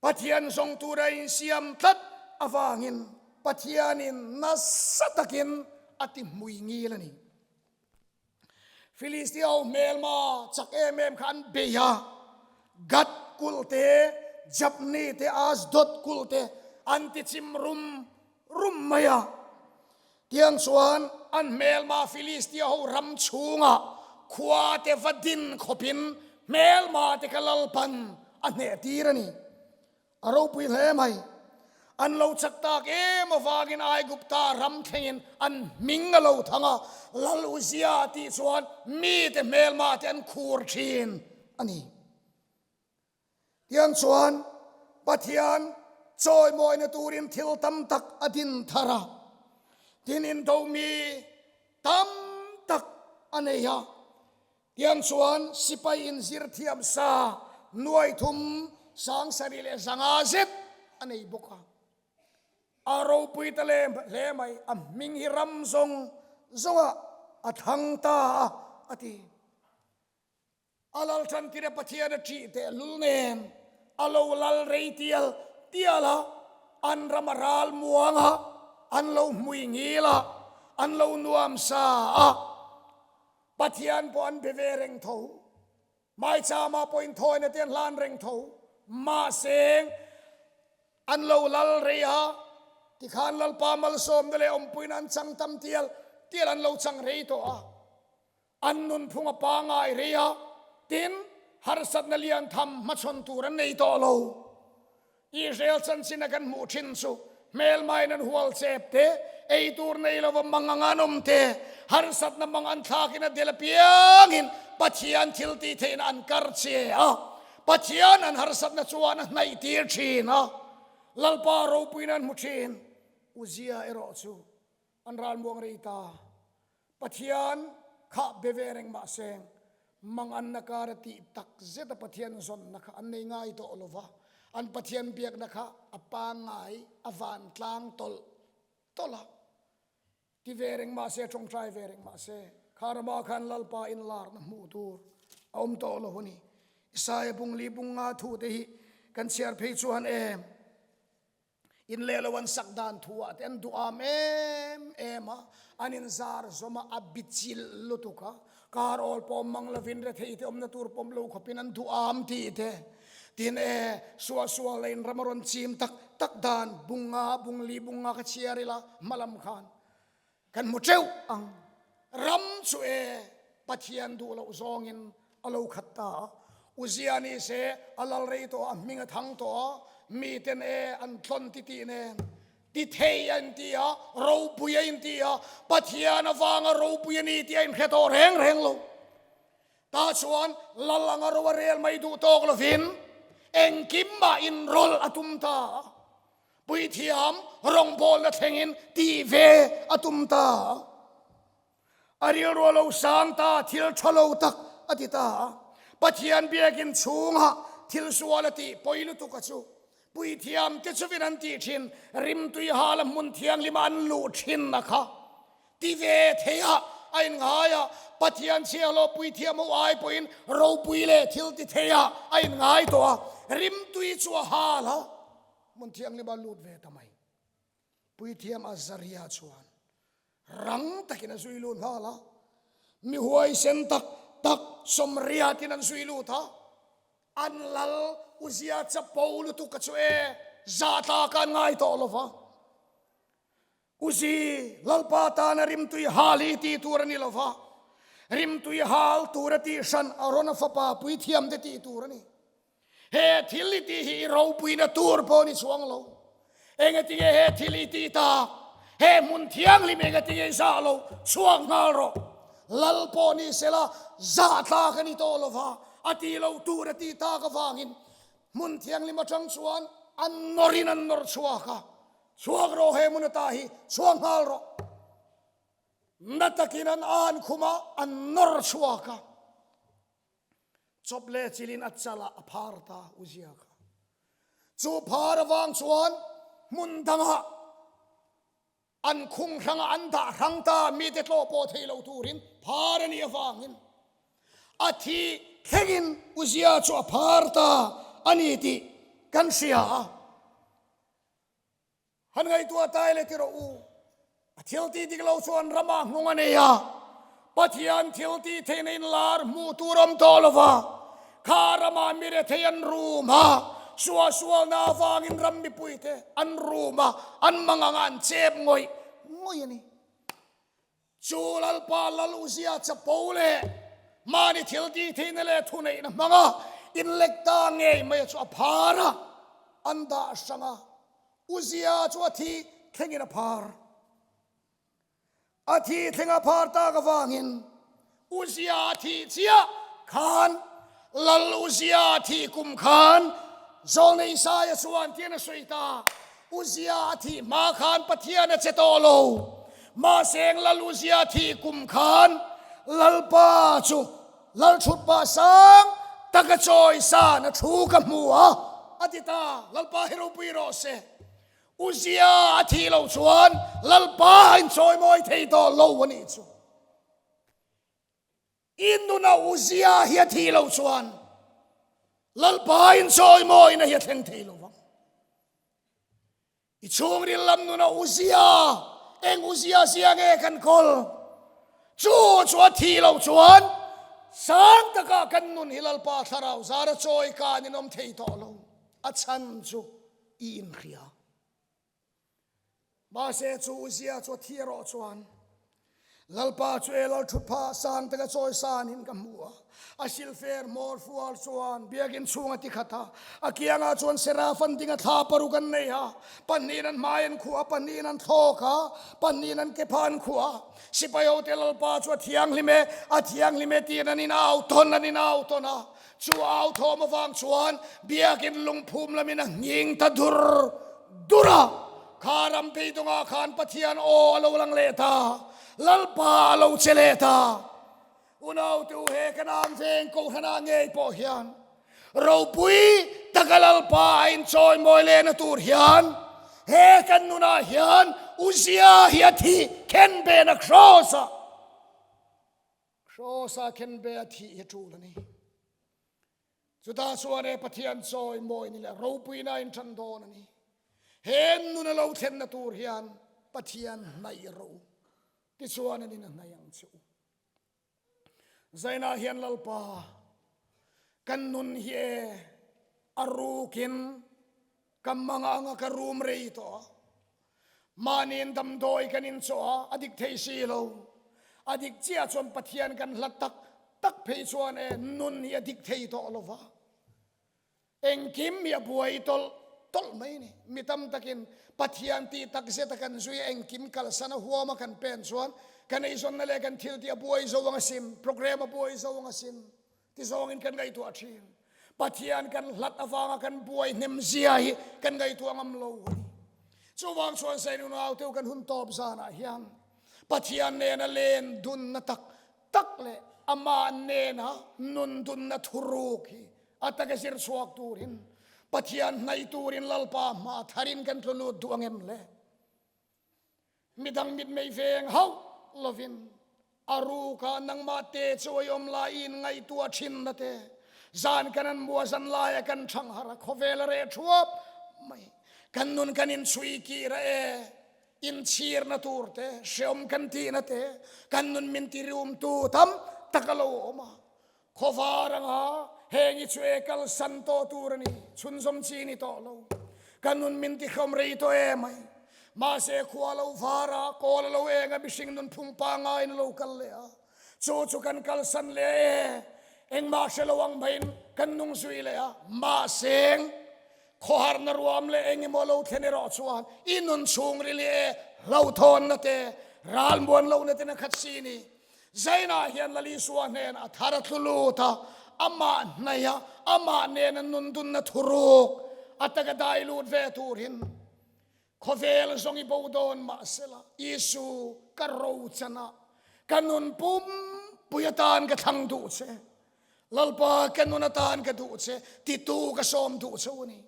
Pathian zawng tura insiam tlat avangin Pathianin nasa takin a ti hmui ngil a ni. Filistia ho hmelma chak em em kha an bei a, Gath kulh te, Jabni te, Asdod kulh te an ti chim rum rum mai a. Tiang chuan an hmelma Filistia ho ram chhungah khua te va din khawpin hmelma te kha Lalpan a hneh tir a ni. A ropui hle mai. An lo chak tak em avangin Aigupta ram thlengin an hming a lo thang a, Lal Uzia tih chuan mite hmelma te an khur thin a ni. Tiang chuan Pathian chawimawina turin thil tam tak a din thar a, tin indo mi tam tak a nei a. Tiang chuan sipai inzir thiam sa nuai thum 75 zet a nei bawk a. A ropui ta lem hle mai, a hming hi ram zawng zawngah a thang ta a, a ti. A lal tantira Pathian a ṭih tehlul nen a lo lal rei tial tial a, an ram a ral muang a, an lo hmui ngil a, an lo nuam sa a, Pathian pawh an be ve reng tho, Maichama pawh inthawina te an hlan reng tho, mahse an lo lal rei a, tikhan Lalpa malsawmna leh awmpuina an chang tam tial tial an lo chang rei tawh a. An nunphung a pangai rei a, tin, harsatna lian tham hmachhawn tur an nei tawh lo. Israel chanchin a kan hmuh thin chu hmelmain an hual chep te, ei tur nei lova mang anga an awm te, harsatna mang an thlakin a del apiangin Pathian thil tih theihna an kar che a, Pathian an harsatna chuan a hnaih tir thin a, Lalpa ropuina an hmu thin. Uzia erawh chu an ralmuang rei ta. Pathian kha be ve reng mah se, manganna kara tih tak zeta Pathian zawnna kha an nei ngai tawh lo va, an Pathian biakna kha a pangngai, a vantlang tawlh tawlh a. Ti ve reng mah se, tawngtai ve reng mah se, kha ramah khan Lalpa inlarna hmuh tur a awm tawh lo a ni. Isaia bung li bung nga thu te hi kan chhiar phei chuan em? In leh lo an sak dan thu ah te an duham em em a, an in zar zawm a, a bichilh lutuk a, kar awl pawm mang lovin rethei te awmna tur pawm lo khawpin an duham tih te, tin e suahsual leh in ram a rawn chim tak tak dan bunga bungli bunga ka chhiar ila hmalam khan kan hmu teuh ang. Ram chu e Pathian duh loh zawngin a lo khat ta a. Uzia ni se a lal rei tawh a, a hming a thang tawh a, miten e an tlawn ti tih nen ti thei a inti a, ropui a inti a, Pathian avanga ropui a ni tih a inhre tawh reng reng lo. Tah chuan lal anga ro a rel mai duh tawk lovin engkim mah inrawlh a tum ta a, puithiam rawngbawlna thlengin tih ve a tum ta a. A rilru a lo sang ta, thil tha lo tak a ti ta a. Pathian biakin chhungah thil sual a tih pawi lutuk a chu. Puithiam te chuvin an tih thin, rimtui hala hmun thianghlima an luh thin a kha. Ti ve thei a, a inngai a, Pathian chhiahhlawh puithiam ho ai pawhin ropui leh thil ti thei a, a inngai tawh a, rimtui chu a hal a, hmun thianghlima lut ve ta mai. Puithiam Azaria chuan rang takin a zui lut nghal a, mi huaisen tak tak sawmriatin an zui lut a, an lal Uzia chapo lutuk a chu e, zah tlak an ngai tawh lo va. Uzi, Lalpa tana rimtui hal hi tih tur a ni lo va, rimtui hal tura tih hran Arona fapa puithiamte tih tur a ni. He thil i tih hi i ropuina tur pawh ni chuang lo. Engatinge he thil i tih tak? He hmun thianghlim engatinge i zah lo? Chhuak nghal rawh. Lal pawh ni sela zah tlak a ni tawh lo va, a tih loh tur a tih tak avangin hmun thianghlim atang chuan an nawrin an nawr chhuak a. Chhuak rawh he hmun ata hi, chhuak nghal rawh. Na takin an an khum a, an nawr chhuak a. Chawp leh chilin a chalah a phar ta Uzia kha. Chu phar avang chuan hmun dangah an khung hrangah an dah hrang ta mite tlawh pawh thei lo turin phar a nih avangin a thi thlengin Uzia chu a phar ta a ni tih kan hria a. Han ngaihtuah tai le ti rawh u. A thil tih dik lo chuan ramah hnung a nei a, Pathian thil tih theihna in lar hmuh tur awm tawh lo va, kha ramah mi rethei an rum a, suahsualna avangin ram mipuite an rum a, an mangang a, an chep ngawih ngawih a ni. Chu Lalpa Lal Uzia chapo leh mahni thil tih theihna leh thuneihna hmanga inlek ta ngei mai chu a phar a, an dah hrang a. Uzia chu a thi thlengin a phar. A thi thleng a phar tak avangin Uzia a thih chiah khan Lal Uzia a thih kum khan Zawlnei Isaia chuan tian a sawi ta, Uzia a thih hma khan Pathian a che tawh lo. Mahse Lal Uzia a thih kum khan Lalpa chu Lalthutpa sang taka chawi san a thu ka hmu a, a ti ta. Lalpa hi ropui rawh se. Uzia a thih loh chuan Lalpa a inchawimawi thei tawh lo a nih chu. I nuna Uzia hi a thih loh chuan Lalpa inchawimawina hi a thleng thei lo vang. I chhungril lam nuna Uzia, eng Uzia zia nge kan kawl? Chu chu a thih loh chuan sang takah kan nun hi Lalpa thlarau zara chawi kan in awm thei tawh lo. A chhan chu i inhria. Mahse chu Uzia chu a thi erawh chuan Lalpa chu e lal thut phah sang taka chawi sanin ka hmu a, a silfer hmawr fual chuan biakinn chhung a ti khat a, a kiangah chuan seraf an ding a, thla paruk an nei a, pahnihin an hmai an khuh a, pahnihin an thlawk a, pahnihin an kepha an khuh a. Sipai hote Lalpa chu a thianghlim e, a thianghlim e tiin an inau tawn an inau tawn a. Chu au thawm avang chuan biakinn lungphum lamin a nghing ta dur dur a. Kha ram beidawngah khan Pathian aw a lo lang leh ta, Lalpa a lo che leh ta. Unaute u he kan am veng Kohhranah ngei pawh hian ropui taka Lalpa a inchawimawi lehna tur hian he kan nunah hian Uzia hi a thi khenbehna Kraws-ah Kraws-a khenbe a thih hi tul a ni. Chutah chuan he Pathian chawi mawi ni leh ropuina a inṭan dawn a ni. He nun a lo thlenna tur hian Pathian hnaih ro tichuan an in a hnaih ang che u. Zainah hian Lalpa kan nun hi e a rukin ka mang anga ka rum rei tawh a. Mahniin damdawi kan inchawh a, a dik thei si lo. A dik chiah chuan Pathian kan hlat tak. tak phei chuan e nun hi a dik thei tawh lo va. Engkim hi a buai tawlh tawlh mai ni. Mi tam takin Pathian tih tak zeta kan zui a, engkim kalsan a huama kan pen chuan kan eizawnna leh kan thil tih a buai zo ang asin, program a buai zo ang asin ti zawngin kan ngaihtuah thin. Pathian kan hlat avanga kan buai hnem zia hi kan ngaihtuah ngam lo a ni. Chuvang chuan Zainun Auteu kan hun tawp zanah hian Pathian nena len dunna tak tak leh amah nena nun dunna thuruk hi a taka zir chhuak turin Pathian hnaih turin Lalpa hma tharin kan tlu lut duh ang em le? Midang mitmei veng hauh lovin a ruka nangmah te chu ei awm laiin ngaihtuah thinna te, zan kan an mua zan laia kan thang har a, khawvel a reh thuap mai. Kan nun kan inchhui kir a e. Inchhirna tur te, hreawm kan tihna te, kan nun min tiriumtu tam tak a lo awm a. Khawvar anga heng i chu e kalsan tawh tur a ni, chhunzawm chi ni tawh lo. Kan nun min tihrawm rei tawh em ai. Mahse khua lo var a, kawl a lo eng a, mihring nun phung pangaiin a lo kal leh a. Chu chu kan kalsan leh e, engmah hre lo ang maiin kan nung zui leh a. Mahse Khawharna ruam leh eng emaw lo thlen erawh chuan i nun chhung ri leh hlauhthawnna te, ralmuan lohna ten a khat si ni. Zainah hian Lal Isua hnen a thar a thlu lut a, amah hnaih a, amah nena nun dunna thuruk a taka dai lut ve turin khawvel zawng i bo dawn mahsela Isu ka rochan a, ka nun pumpui atan ka thlang duh che. Lalpa ka nun atan ka duh che, titu ka sawm duh che u ni.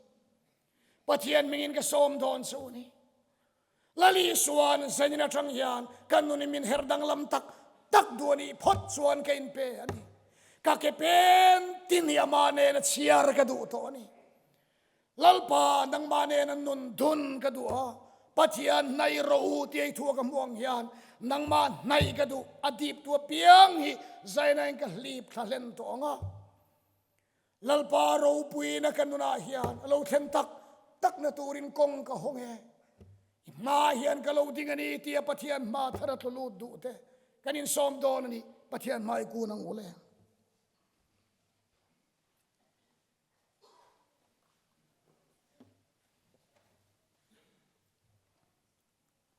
Pathian mingin ka sawm dawn che u ni. Lal Isuan zanin atang hian ka nun in min her danglam tak tak duh a nih phawt chuan ka inpe a ni. Ka ke pen tin hi amah nena chhiar ka duh tawh a ni. Lalpa nangmah nena nun dun ka duh a, Pathian hnaih rawh u ti ei thu ka hmuh ang hian nangmah hnaih ka duh, a dip tu apiang hi zainain ka hlip thla hlen tawh ang a. Lalpa ropuina ka nunah hian a lo thlen tak takna turin kawng ka hawng e. I hma hian ka lo ding a ni tia Pathian hma thar a tlu lut duh te kan insawm dawn a ni, Pathian hmai kun ang u le.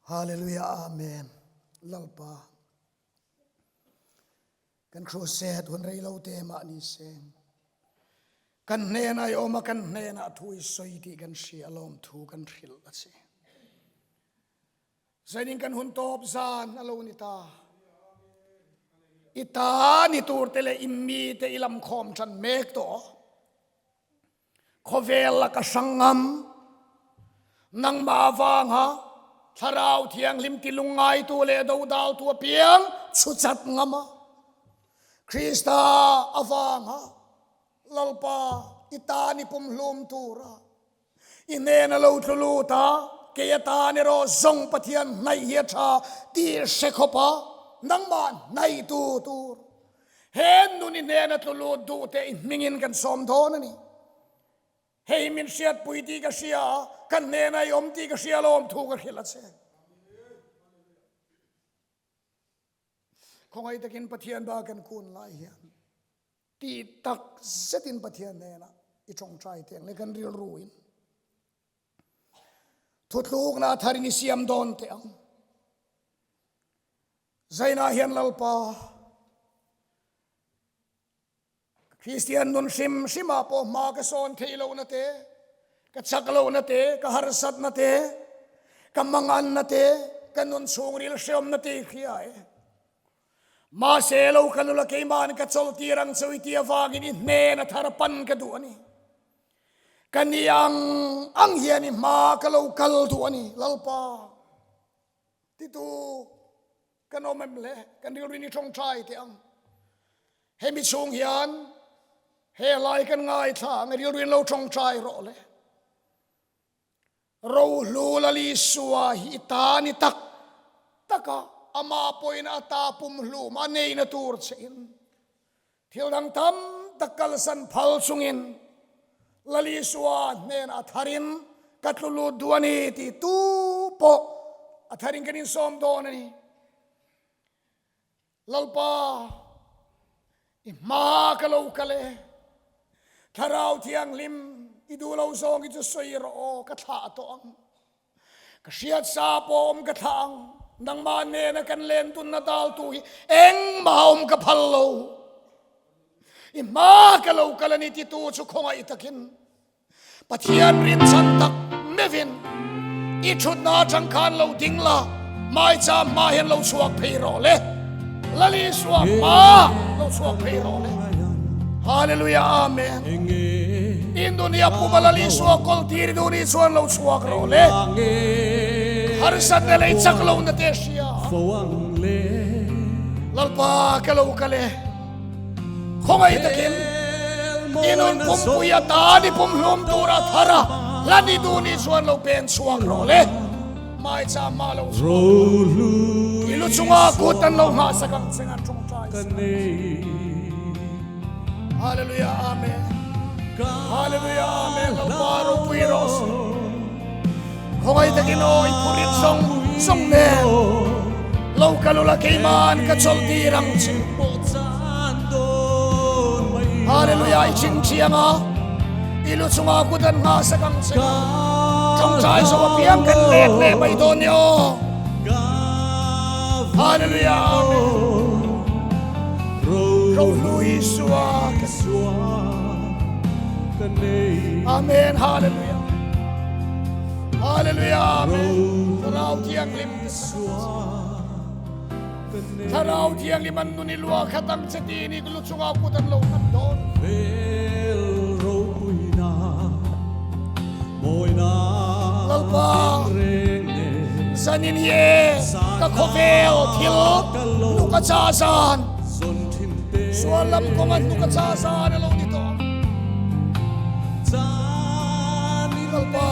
Hallelujah Amen Lalpa kan crusade hun rei lo te mah ni se kan hnen ai awm a kan hnen ah thu i sawi tih kan hria alawm thu kan hrilh a che Zanin kan hun tawp zan a lo ni ta. I ta ni tur te leh i mi te i lam khawm tan mek tawh. Khawvel la ka hrang ngam. Nangmah avanga thlarau thianghlim ti lungngaitu leh dodaltu apiang chhuchat ngam a. Krista avanga Lalpa i ta ni pumhlum tura I hnen a lo tlu lut a, kei atan erawh zawng Pathian hnaih hi a tha tih hre khawp a, nangmah hnaihtu tur he nun i hnen a tlu lut duh teh i hmingin kan sawm dawn a ni. Hei min hriatpui tih ka hria a, ka hnena i awm tih ka hria alawm thu ka hrilh a che. Khawngaih takin Pathian ba kan kun lai hian Tih tak zetin Pathian hnenah i tawngtai teh ang le kan rilruin thutlukna a tharin i siam dawn teh ang. Zainah hian Lalpa Kristian nun hrim hrimah pawh hma ka sawn theih lohna te, ka chak lohna te, ka harsatna te, ka manganna te, ka nun chhungril hreawmna te i hria e. Mahse lo ka nula keima'n ka chawlhtir ang chu i ti avangin i hnen a thar pan ka duh a ni. Ka ni ang ang hian i hma ka lo kal duh a ni, Lalpa. Titu kan awm em le? Kan rilruin i tawngtai teh ang. Hemi chhung hian he lai kan ngaithla ang, i rilruin lo tawngtai rawh le. Rohlu Lalisua hi i ta ni tak tak a, amah pawhin a ta pumhlum a neihna tur che in thil dang tam tak kalsan phal chungin Lalisua hnenah a tharin ka tlu lut duh a ni tih tu pawh a tharin kan insawm dawn a ni. Lalpa. I hma ka lo kal e. Thlarau Thianghlim, i duh lo zawng hi chu sawi rawh aw, ka thlah tawh ang. Ka hriat sa pawh awm ka thlah ang. Nangmah nena kan len tunna daltu hi engmah awm ka phal lo. I hma ka lo kal a ni titu chu khawngaih takin Pathian rinchhan tak meuhin i thutna atang khan lo ding la, hmaicham hma hian lo chhuak phei rawh le. Lal Isua hma lo chhuak phei rawh le. Hallelujah Amen. Indonesia puma Lal Isua kawl tir duh ni chuan lo chhuak rawh le. Harsatna lei chak lo na te hria. Lalpa ka lo kal e. Khawngaih takin i nun pumpui atan i pumhlum tura thar a, hla ni duh ni chuan lo pen chhuak rawh le. Hmaicham mah lo chhuak rawh. I lu chunga kut an lo nghahsak ang che an tawngtai sak ang che. Hallelujah Amen. Hallelujah Amen. Lalpa ropui rawh se. Khawngaih takin aw i phurit zawng zawng nen lo kal ula keiman ka chawlh tir ang che. Hallelujah i ching thiang a i lu chunga kut an nghahsak ang che. Tawngtai zo apiang kan let leh mai dawn ni aw. Hallelujah Amen. Rohlu Isua ka Amen Hallelujah. Hallelujah Amen. Thlarau Thianghlim Thlarau Thianghlim an nun i lua khat ang che ti ni lu chunga kut an lo nghat dawn. Lalpa zanin hi e ka khawvel thil nuka cha zan sual lam kawnga nuka cha zan a lo ni tawh ang. Lalpa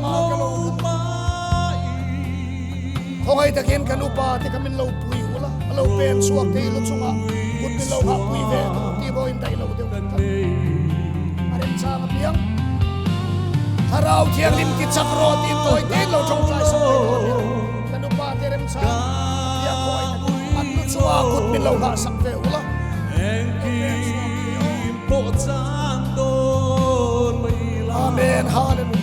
ma ka lo Khawngaih takin kan upa te kha min lo pui ula, a lo pen chhuak thei lu chunga kut min lo hah pui ve tawh tih pawh in daih lo deuh tak a remchang apiang. Thlarau Thianghlim ti chak rawh tiin tawi tein lo tawngtai sak mai dawn nia. Kan upa te remchang apiang khawngaih takin an lu chunga kut min lo hah sak ve ula, lo pen chhuak thei aw. Amen Hallelujah.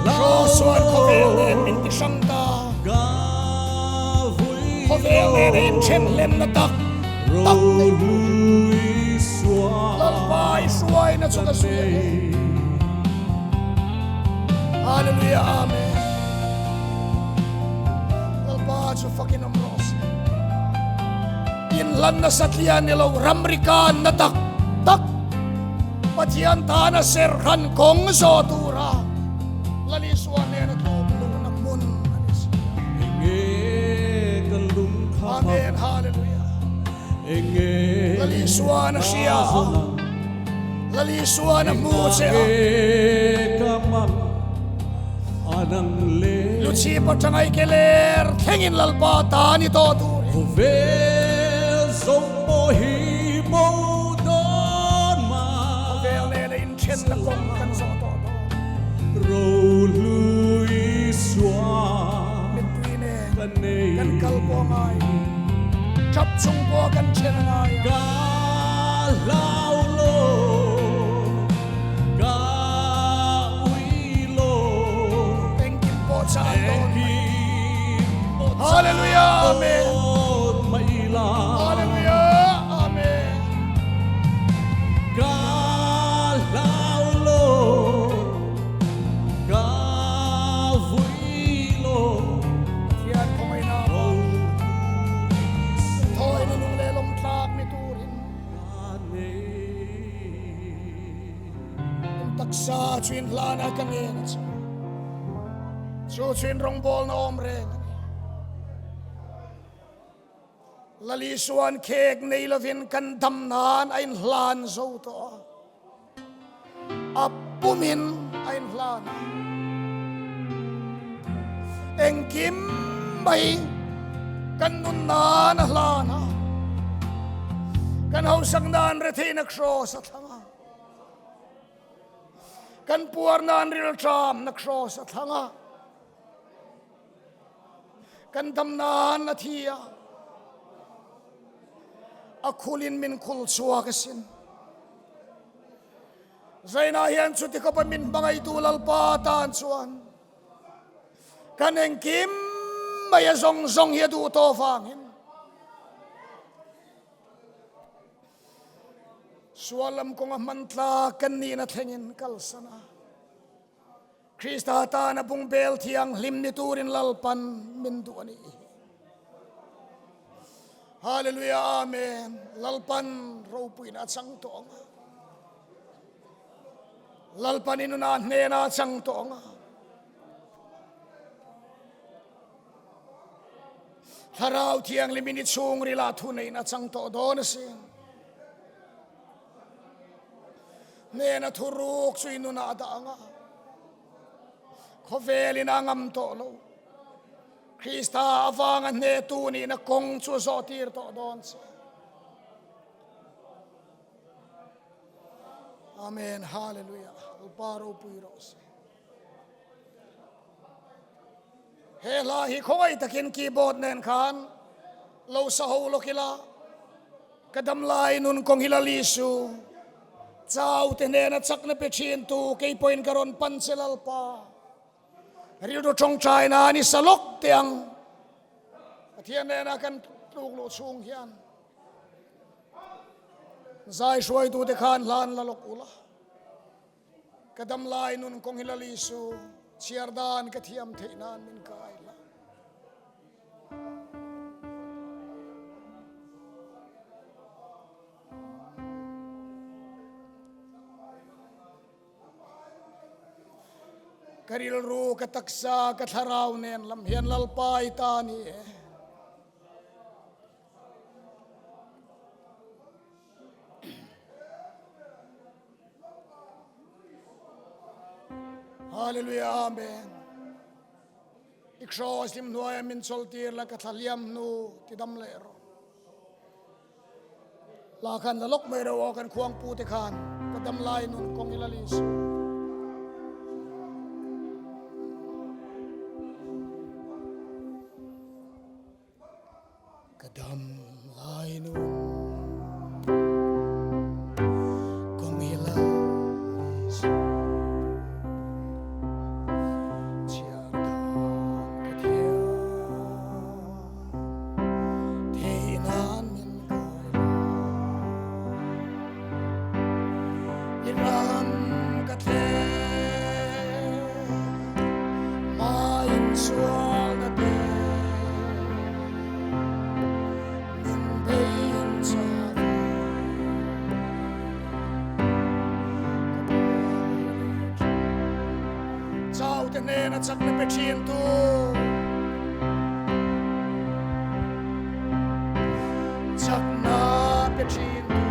Joshua khawvel nen min ti hrang ta. Khawvel nen a inthen hlenna tak tak nei turin Lalpa i hruaina chu ka zui ang e. Hallelujah Amen. Lalpa chu fakin awm rawh se. Inhlanna satliah ni lo ramrikanna tak tak Pathian tana serhran kawng zawh tura Lal Isua hnena tluk luhna hmun a ni si a. Amen Hallelujah. Lal Isuan a hria a, Lal Isuan a hmu che a. Luchhip atanga i ke ler thlengin Lalpa ta ni tawh turin. Khawvel nena inthenna kawng kan zawh tawh dawn. Mittui nen kan kal pawh a ngai a, tap chung pawh kan then a ngai a. Engkim pawh chan dawn mai. Hallelujah Amen. Hallelujah Amen. Pathian khawngaihna avangin thawina nung leh lawmtlak ni turin In taksa chu in hlan a ka ngen a che. Chu chu in rawngbawlna awm reng a ni. Lal Isuan khek nei lovin kan dam nan a in hlan zo tawh a. A pumin a in hlan a. Engkim mai kan nun nan a hlan a. Kan hausak nan retheihna kraws a thlang a. Kan puar nan rilṭamna kraws a thlang a. Kan dam nan a thi a. A khulin min khul chhuak asin. Zainah hian chuti khawpa min hmangaihtu Lalpa tan chuan kan engkim mai a zawng zawng hi a duh tawh vangin sual lam kawnga hman tlak kan nihna thlengin kalsan a. Krista tana bungbel thianghlim ni turin Lalpan min duh a ni. Hallelujah Amen. Lalpan ropuina a chang tawh ang a. Lalpan inuna hnena a chang tawh ang a. Thlarau thianghlim in i chhungrila thu neiin a chang tawh dawn asin. Hnena thuruk chu i nunah a dah ang a, khawvelin a ngam tawh lo. Krista avanga hnehtu nihna kawng chu a zawhtir tawh dawn che. Amen. Hallelujah. Lalpa ropui rawh se. He hla hi khawngaih takin keyboard nen khan lo sa ho lawk ila, ka damlai nun kawng hi la Lisu, chau te hnena chakna pe thin tu kei pawhin ka rawn pan che Lalpa. Rilru tawngtai nan i sa lawk teh ang. Pathian nena kan tluk luh chhung hian zai hruaitute khan hlan la lawk ula. Ka damlai nun kawng hi Lal Isu chhiar dan ka thiam theih nan min kai la. Ka rilru, ka taksa, ka thlarau nen lam hian Lalpa i ta ni e. Hallelujah Amen. I cross lim hnuaia min chawltir la ka thlaliam hnu ti dam leh rawh. La khan la lok mai ro aw kan khuang pu te khan ka dam lai nun kong ila li su. Ka dam lai nun kawng hi la Isu chhiar dan ka thiam theih nan min kai la i ram ka thleng hmain sualna te min bein chak a ka buai leh thin. Chau te hnena chakna pe thin tu chakna pe thin tu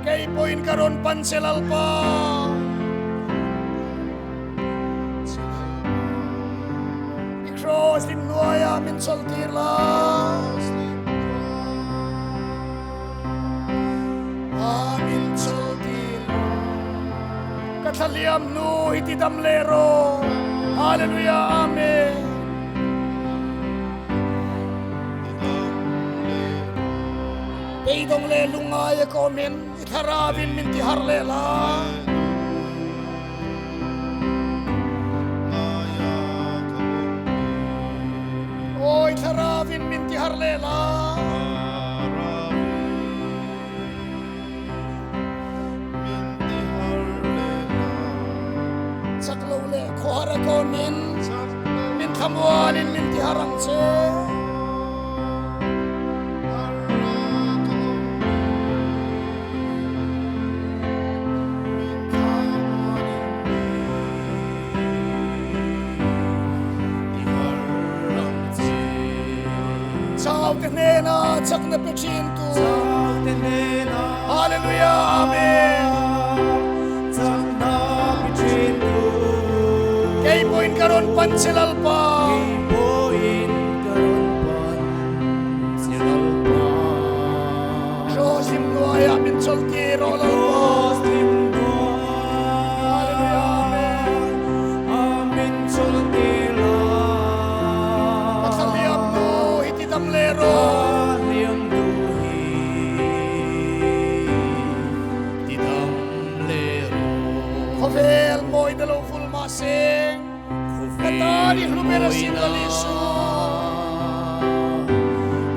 kei pawhin ka rawn pan che Lalpa. I cross lim hnuaia min chawlhtir la. A min chawlhtir la. Ka thlaliam hnu hi ti dam leh rawh. Hallelujah Amen. Beidawng leh lungngai a ka awmin i thlarauin min ti harh leh la. Awi thlarauin min ti harh leh la. Chak lo leh khawhar a ka awmin min thlamuanin min ti harh ang che. Chau te hnena chakna pe thin tu. Hallelujah Amen. Chakna pe thin tu. Kei pawhin ka rawn pan che Lalpa. Kei pawhin ka rawn pan che Lalpa. Cross lim hnuaiah min chawlhtir rawh Lalpa. Cross lim hnuaiah min chawlhtir la. Ka thlaliam nu hi ti dam leh rawh. Thlaliam nu hi. tan i hlu ber asin Lal Isu.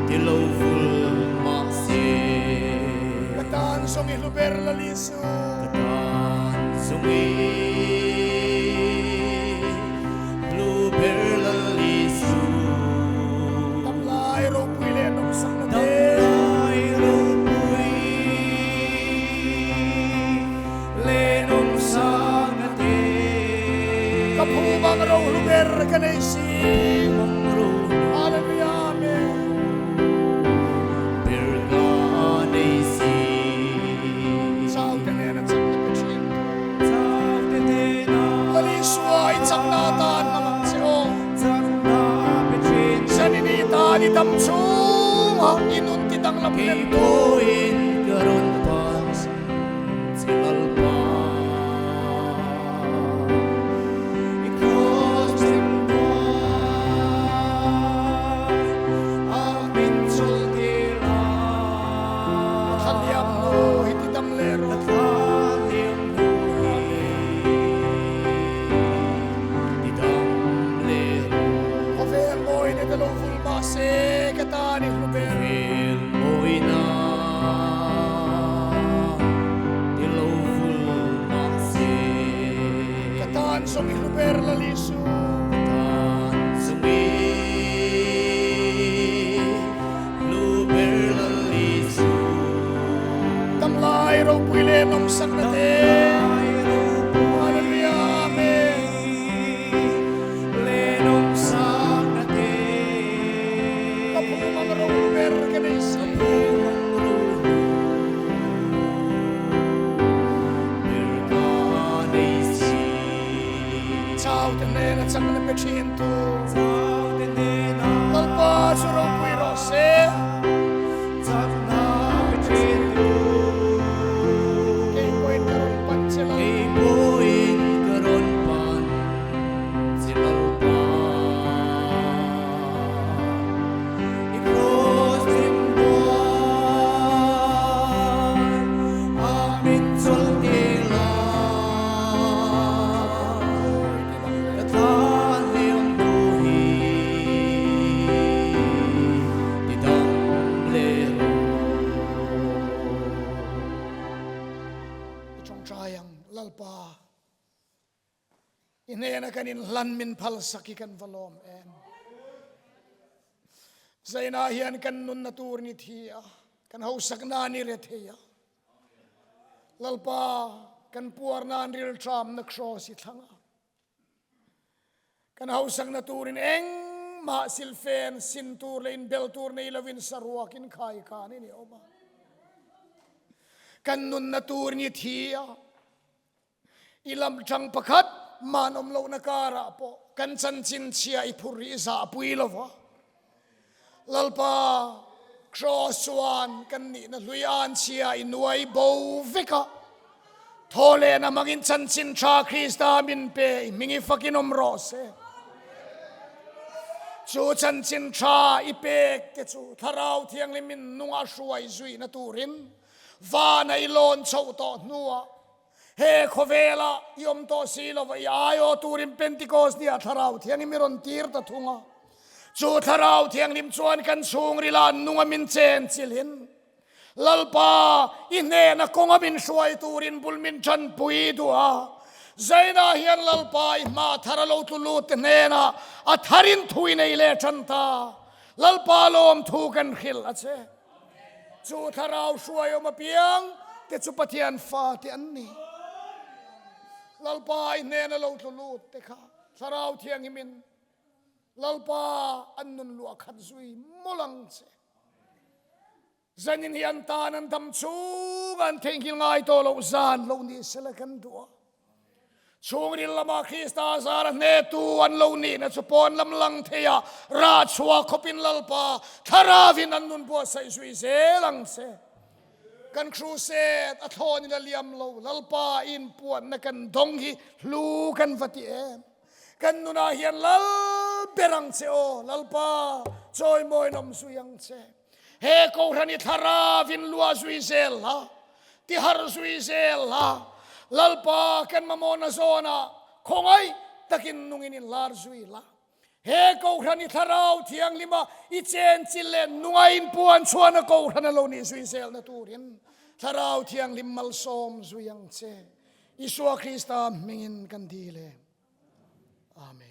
Ti lo vul mahse. Ka tan zawng i hlu ber Lal Isu. Ka tan zawng i hlu ber Lal Isu. Damlai ropui leh nawmsakna te. Damlai ropui leh nawmsakna te. Ka phu mang ro hlu ber ka nei si. Ka phu mang ro hlu. Hallelujah Amen. Ber ka nei si. Chau te nena chakna pe thin tu. Chau te nena. Lal Isua i chakna atan hmang ang che aw. Chakna pe thin tu. Zanini tan i dam chhunga i nun ti danglam lem tu. Kei pawhin ka rawn pan che Lalpa. I kraws tling hnuai a min chawlh tir a. Ka thlaliam hnu hi ti dam leh rawh. Ka thlaliam hnu hi ti dam leh rawh. Khawvel mawina te lo vul mahse ka tan i hlu ber. Khawvel mawina te lo vul mahse. Ka tan zawng i hlu ber Lal Isu. Ka tan zawng i hlu ber Lal Isu. Damlai ropui leh nawmsakna te. Damlai ropui Hallelujah Amen. leh nawmsakna te. Ka phu mang ro hlu ber ka nei si. Ka phu mang ro hlu ber ka nei si. Chau te hnena chakna pe thin tu. Chau te hnena. Lalpa chu ropui rawh se. Chakna pe thin tu. Kei pawhin ka rawn pan che Lalpa. Kei pawhin ka rawn pan che Lalpa. I kraws tling hnuai a min chawlh tir la. Ka thla hliam hnu hi ti dam leh rawh. I tawngtai ang Lalpa, i hnena kan inhlan min phalsak hi kan va lawm em. Zainah hian kan nunna tur ni thi a, kan hausakna ni re thei a. Lalpa, kan puar nan rilṭamna kraws i thlang a. Kan hausakna turin engmah silfen sin tur leh inbel tur nei lovin saruakin khai khan in i awm a. Kan nunna turin i thi a. I lamṭang pakhat manawm lohna karah pawh kan chanchin chhia i phur hi i zahpui lo va. Lalpa, Kraws chuan kan nihna hlui anchhia i nuai bo vek a. Thaw leh na hmangin chanchin tha Krista min pe i hming i fakin awm rawh se. Chu chanchin tha i pek te chu Thlarau Thianghlim in nunga hruai zuihna turin vana i lawn chhoh tawh hnuah He khawvela i awm tawh si lo va, i aiaw turin Pentecost nia Thlarau Thianghlim i rawn tir ta thung a. Chu Thlarau Thianghlim chuan kan chhungrila nunga min chen chilhin, Lalpa, i hnena kawnga min hruai turin bul min tanpui duh a. Zainah hian Lalpa i hma thar a lo tlu lut te hnenah a tharin thu i nei leh tan ta. Lalpa lawmthu kan hrilh a che. Chu thlarau hruai awm apiang te chu Pathian fate an ni. Lalpa i hnena lo tlu lut te kha thlarau thianghimin Lalpa an nun luah khat zui mawlh ang che. Zanin hi an tan an dam chhung an theihnghilh ngai tawh loh zan lo ni sela kan duh a. Chhungril lama Krista zara hnetu an lo nihna chu pawn lam lang theia rah chhuah khawpin Lalpa Thlaravin an nun buatsaih zui zel ang che. Kan crusade a thlawnin a liam lo, Lalpa i inpuanna kan dawng hi hlu kan va ti em. Kan nunah hian Lal ber ang che aw, Lalpa chawimawiin awm zui ang che. He Kohhran i Thlaravin luah zui zel la, tihar zui zel la, Lalpa kan mamawhna zawnah khawngaih takin nungin inlar zui la. He Kohhran i Thlarau Thianghlima i chenchilh leh nunga inpuan chhuahna Kohhran a lo nih zui zelna turin Thlarau Thianghlim malsawm zui ang che. Isua Krista hmingin kan dil e. Amen.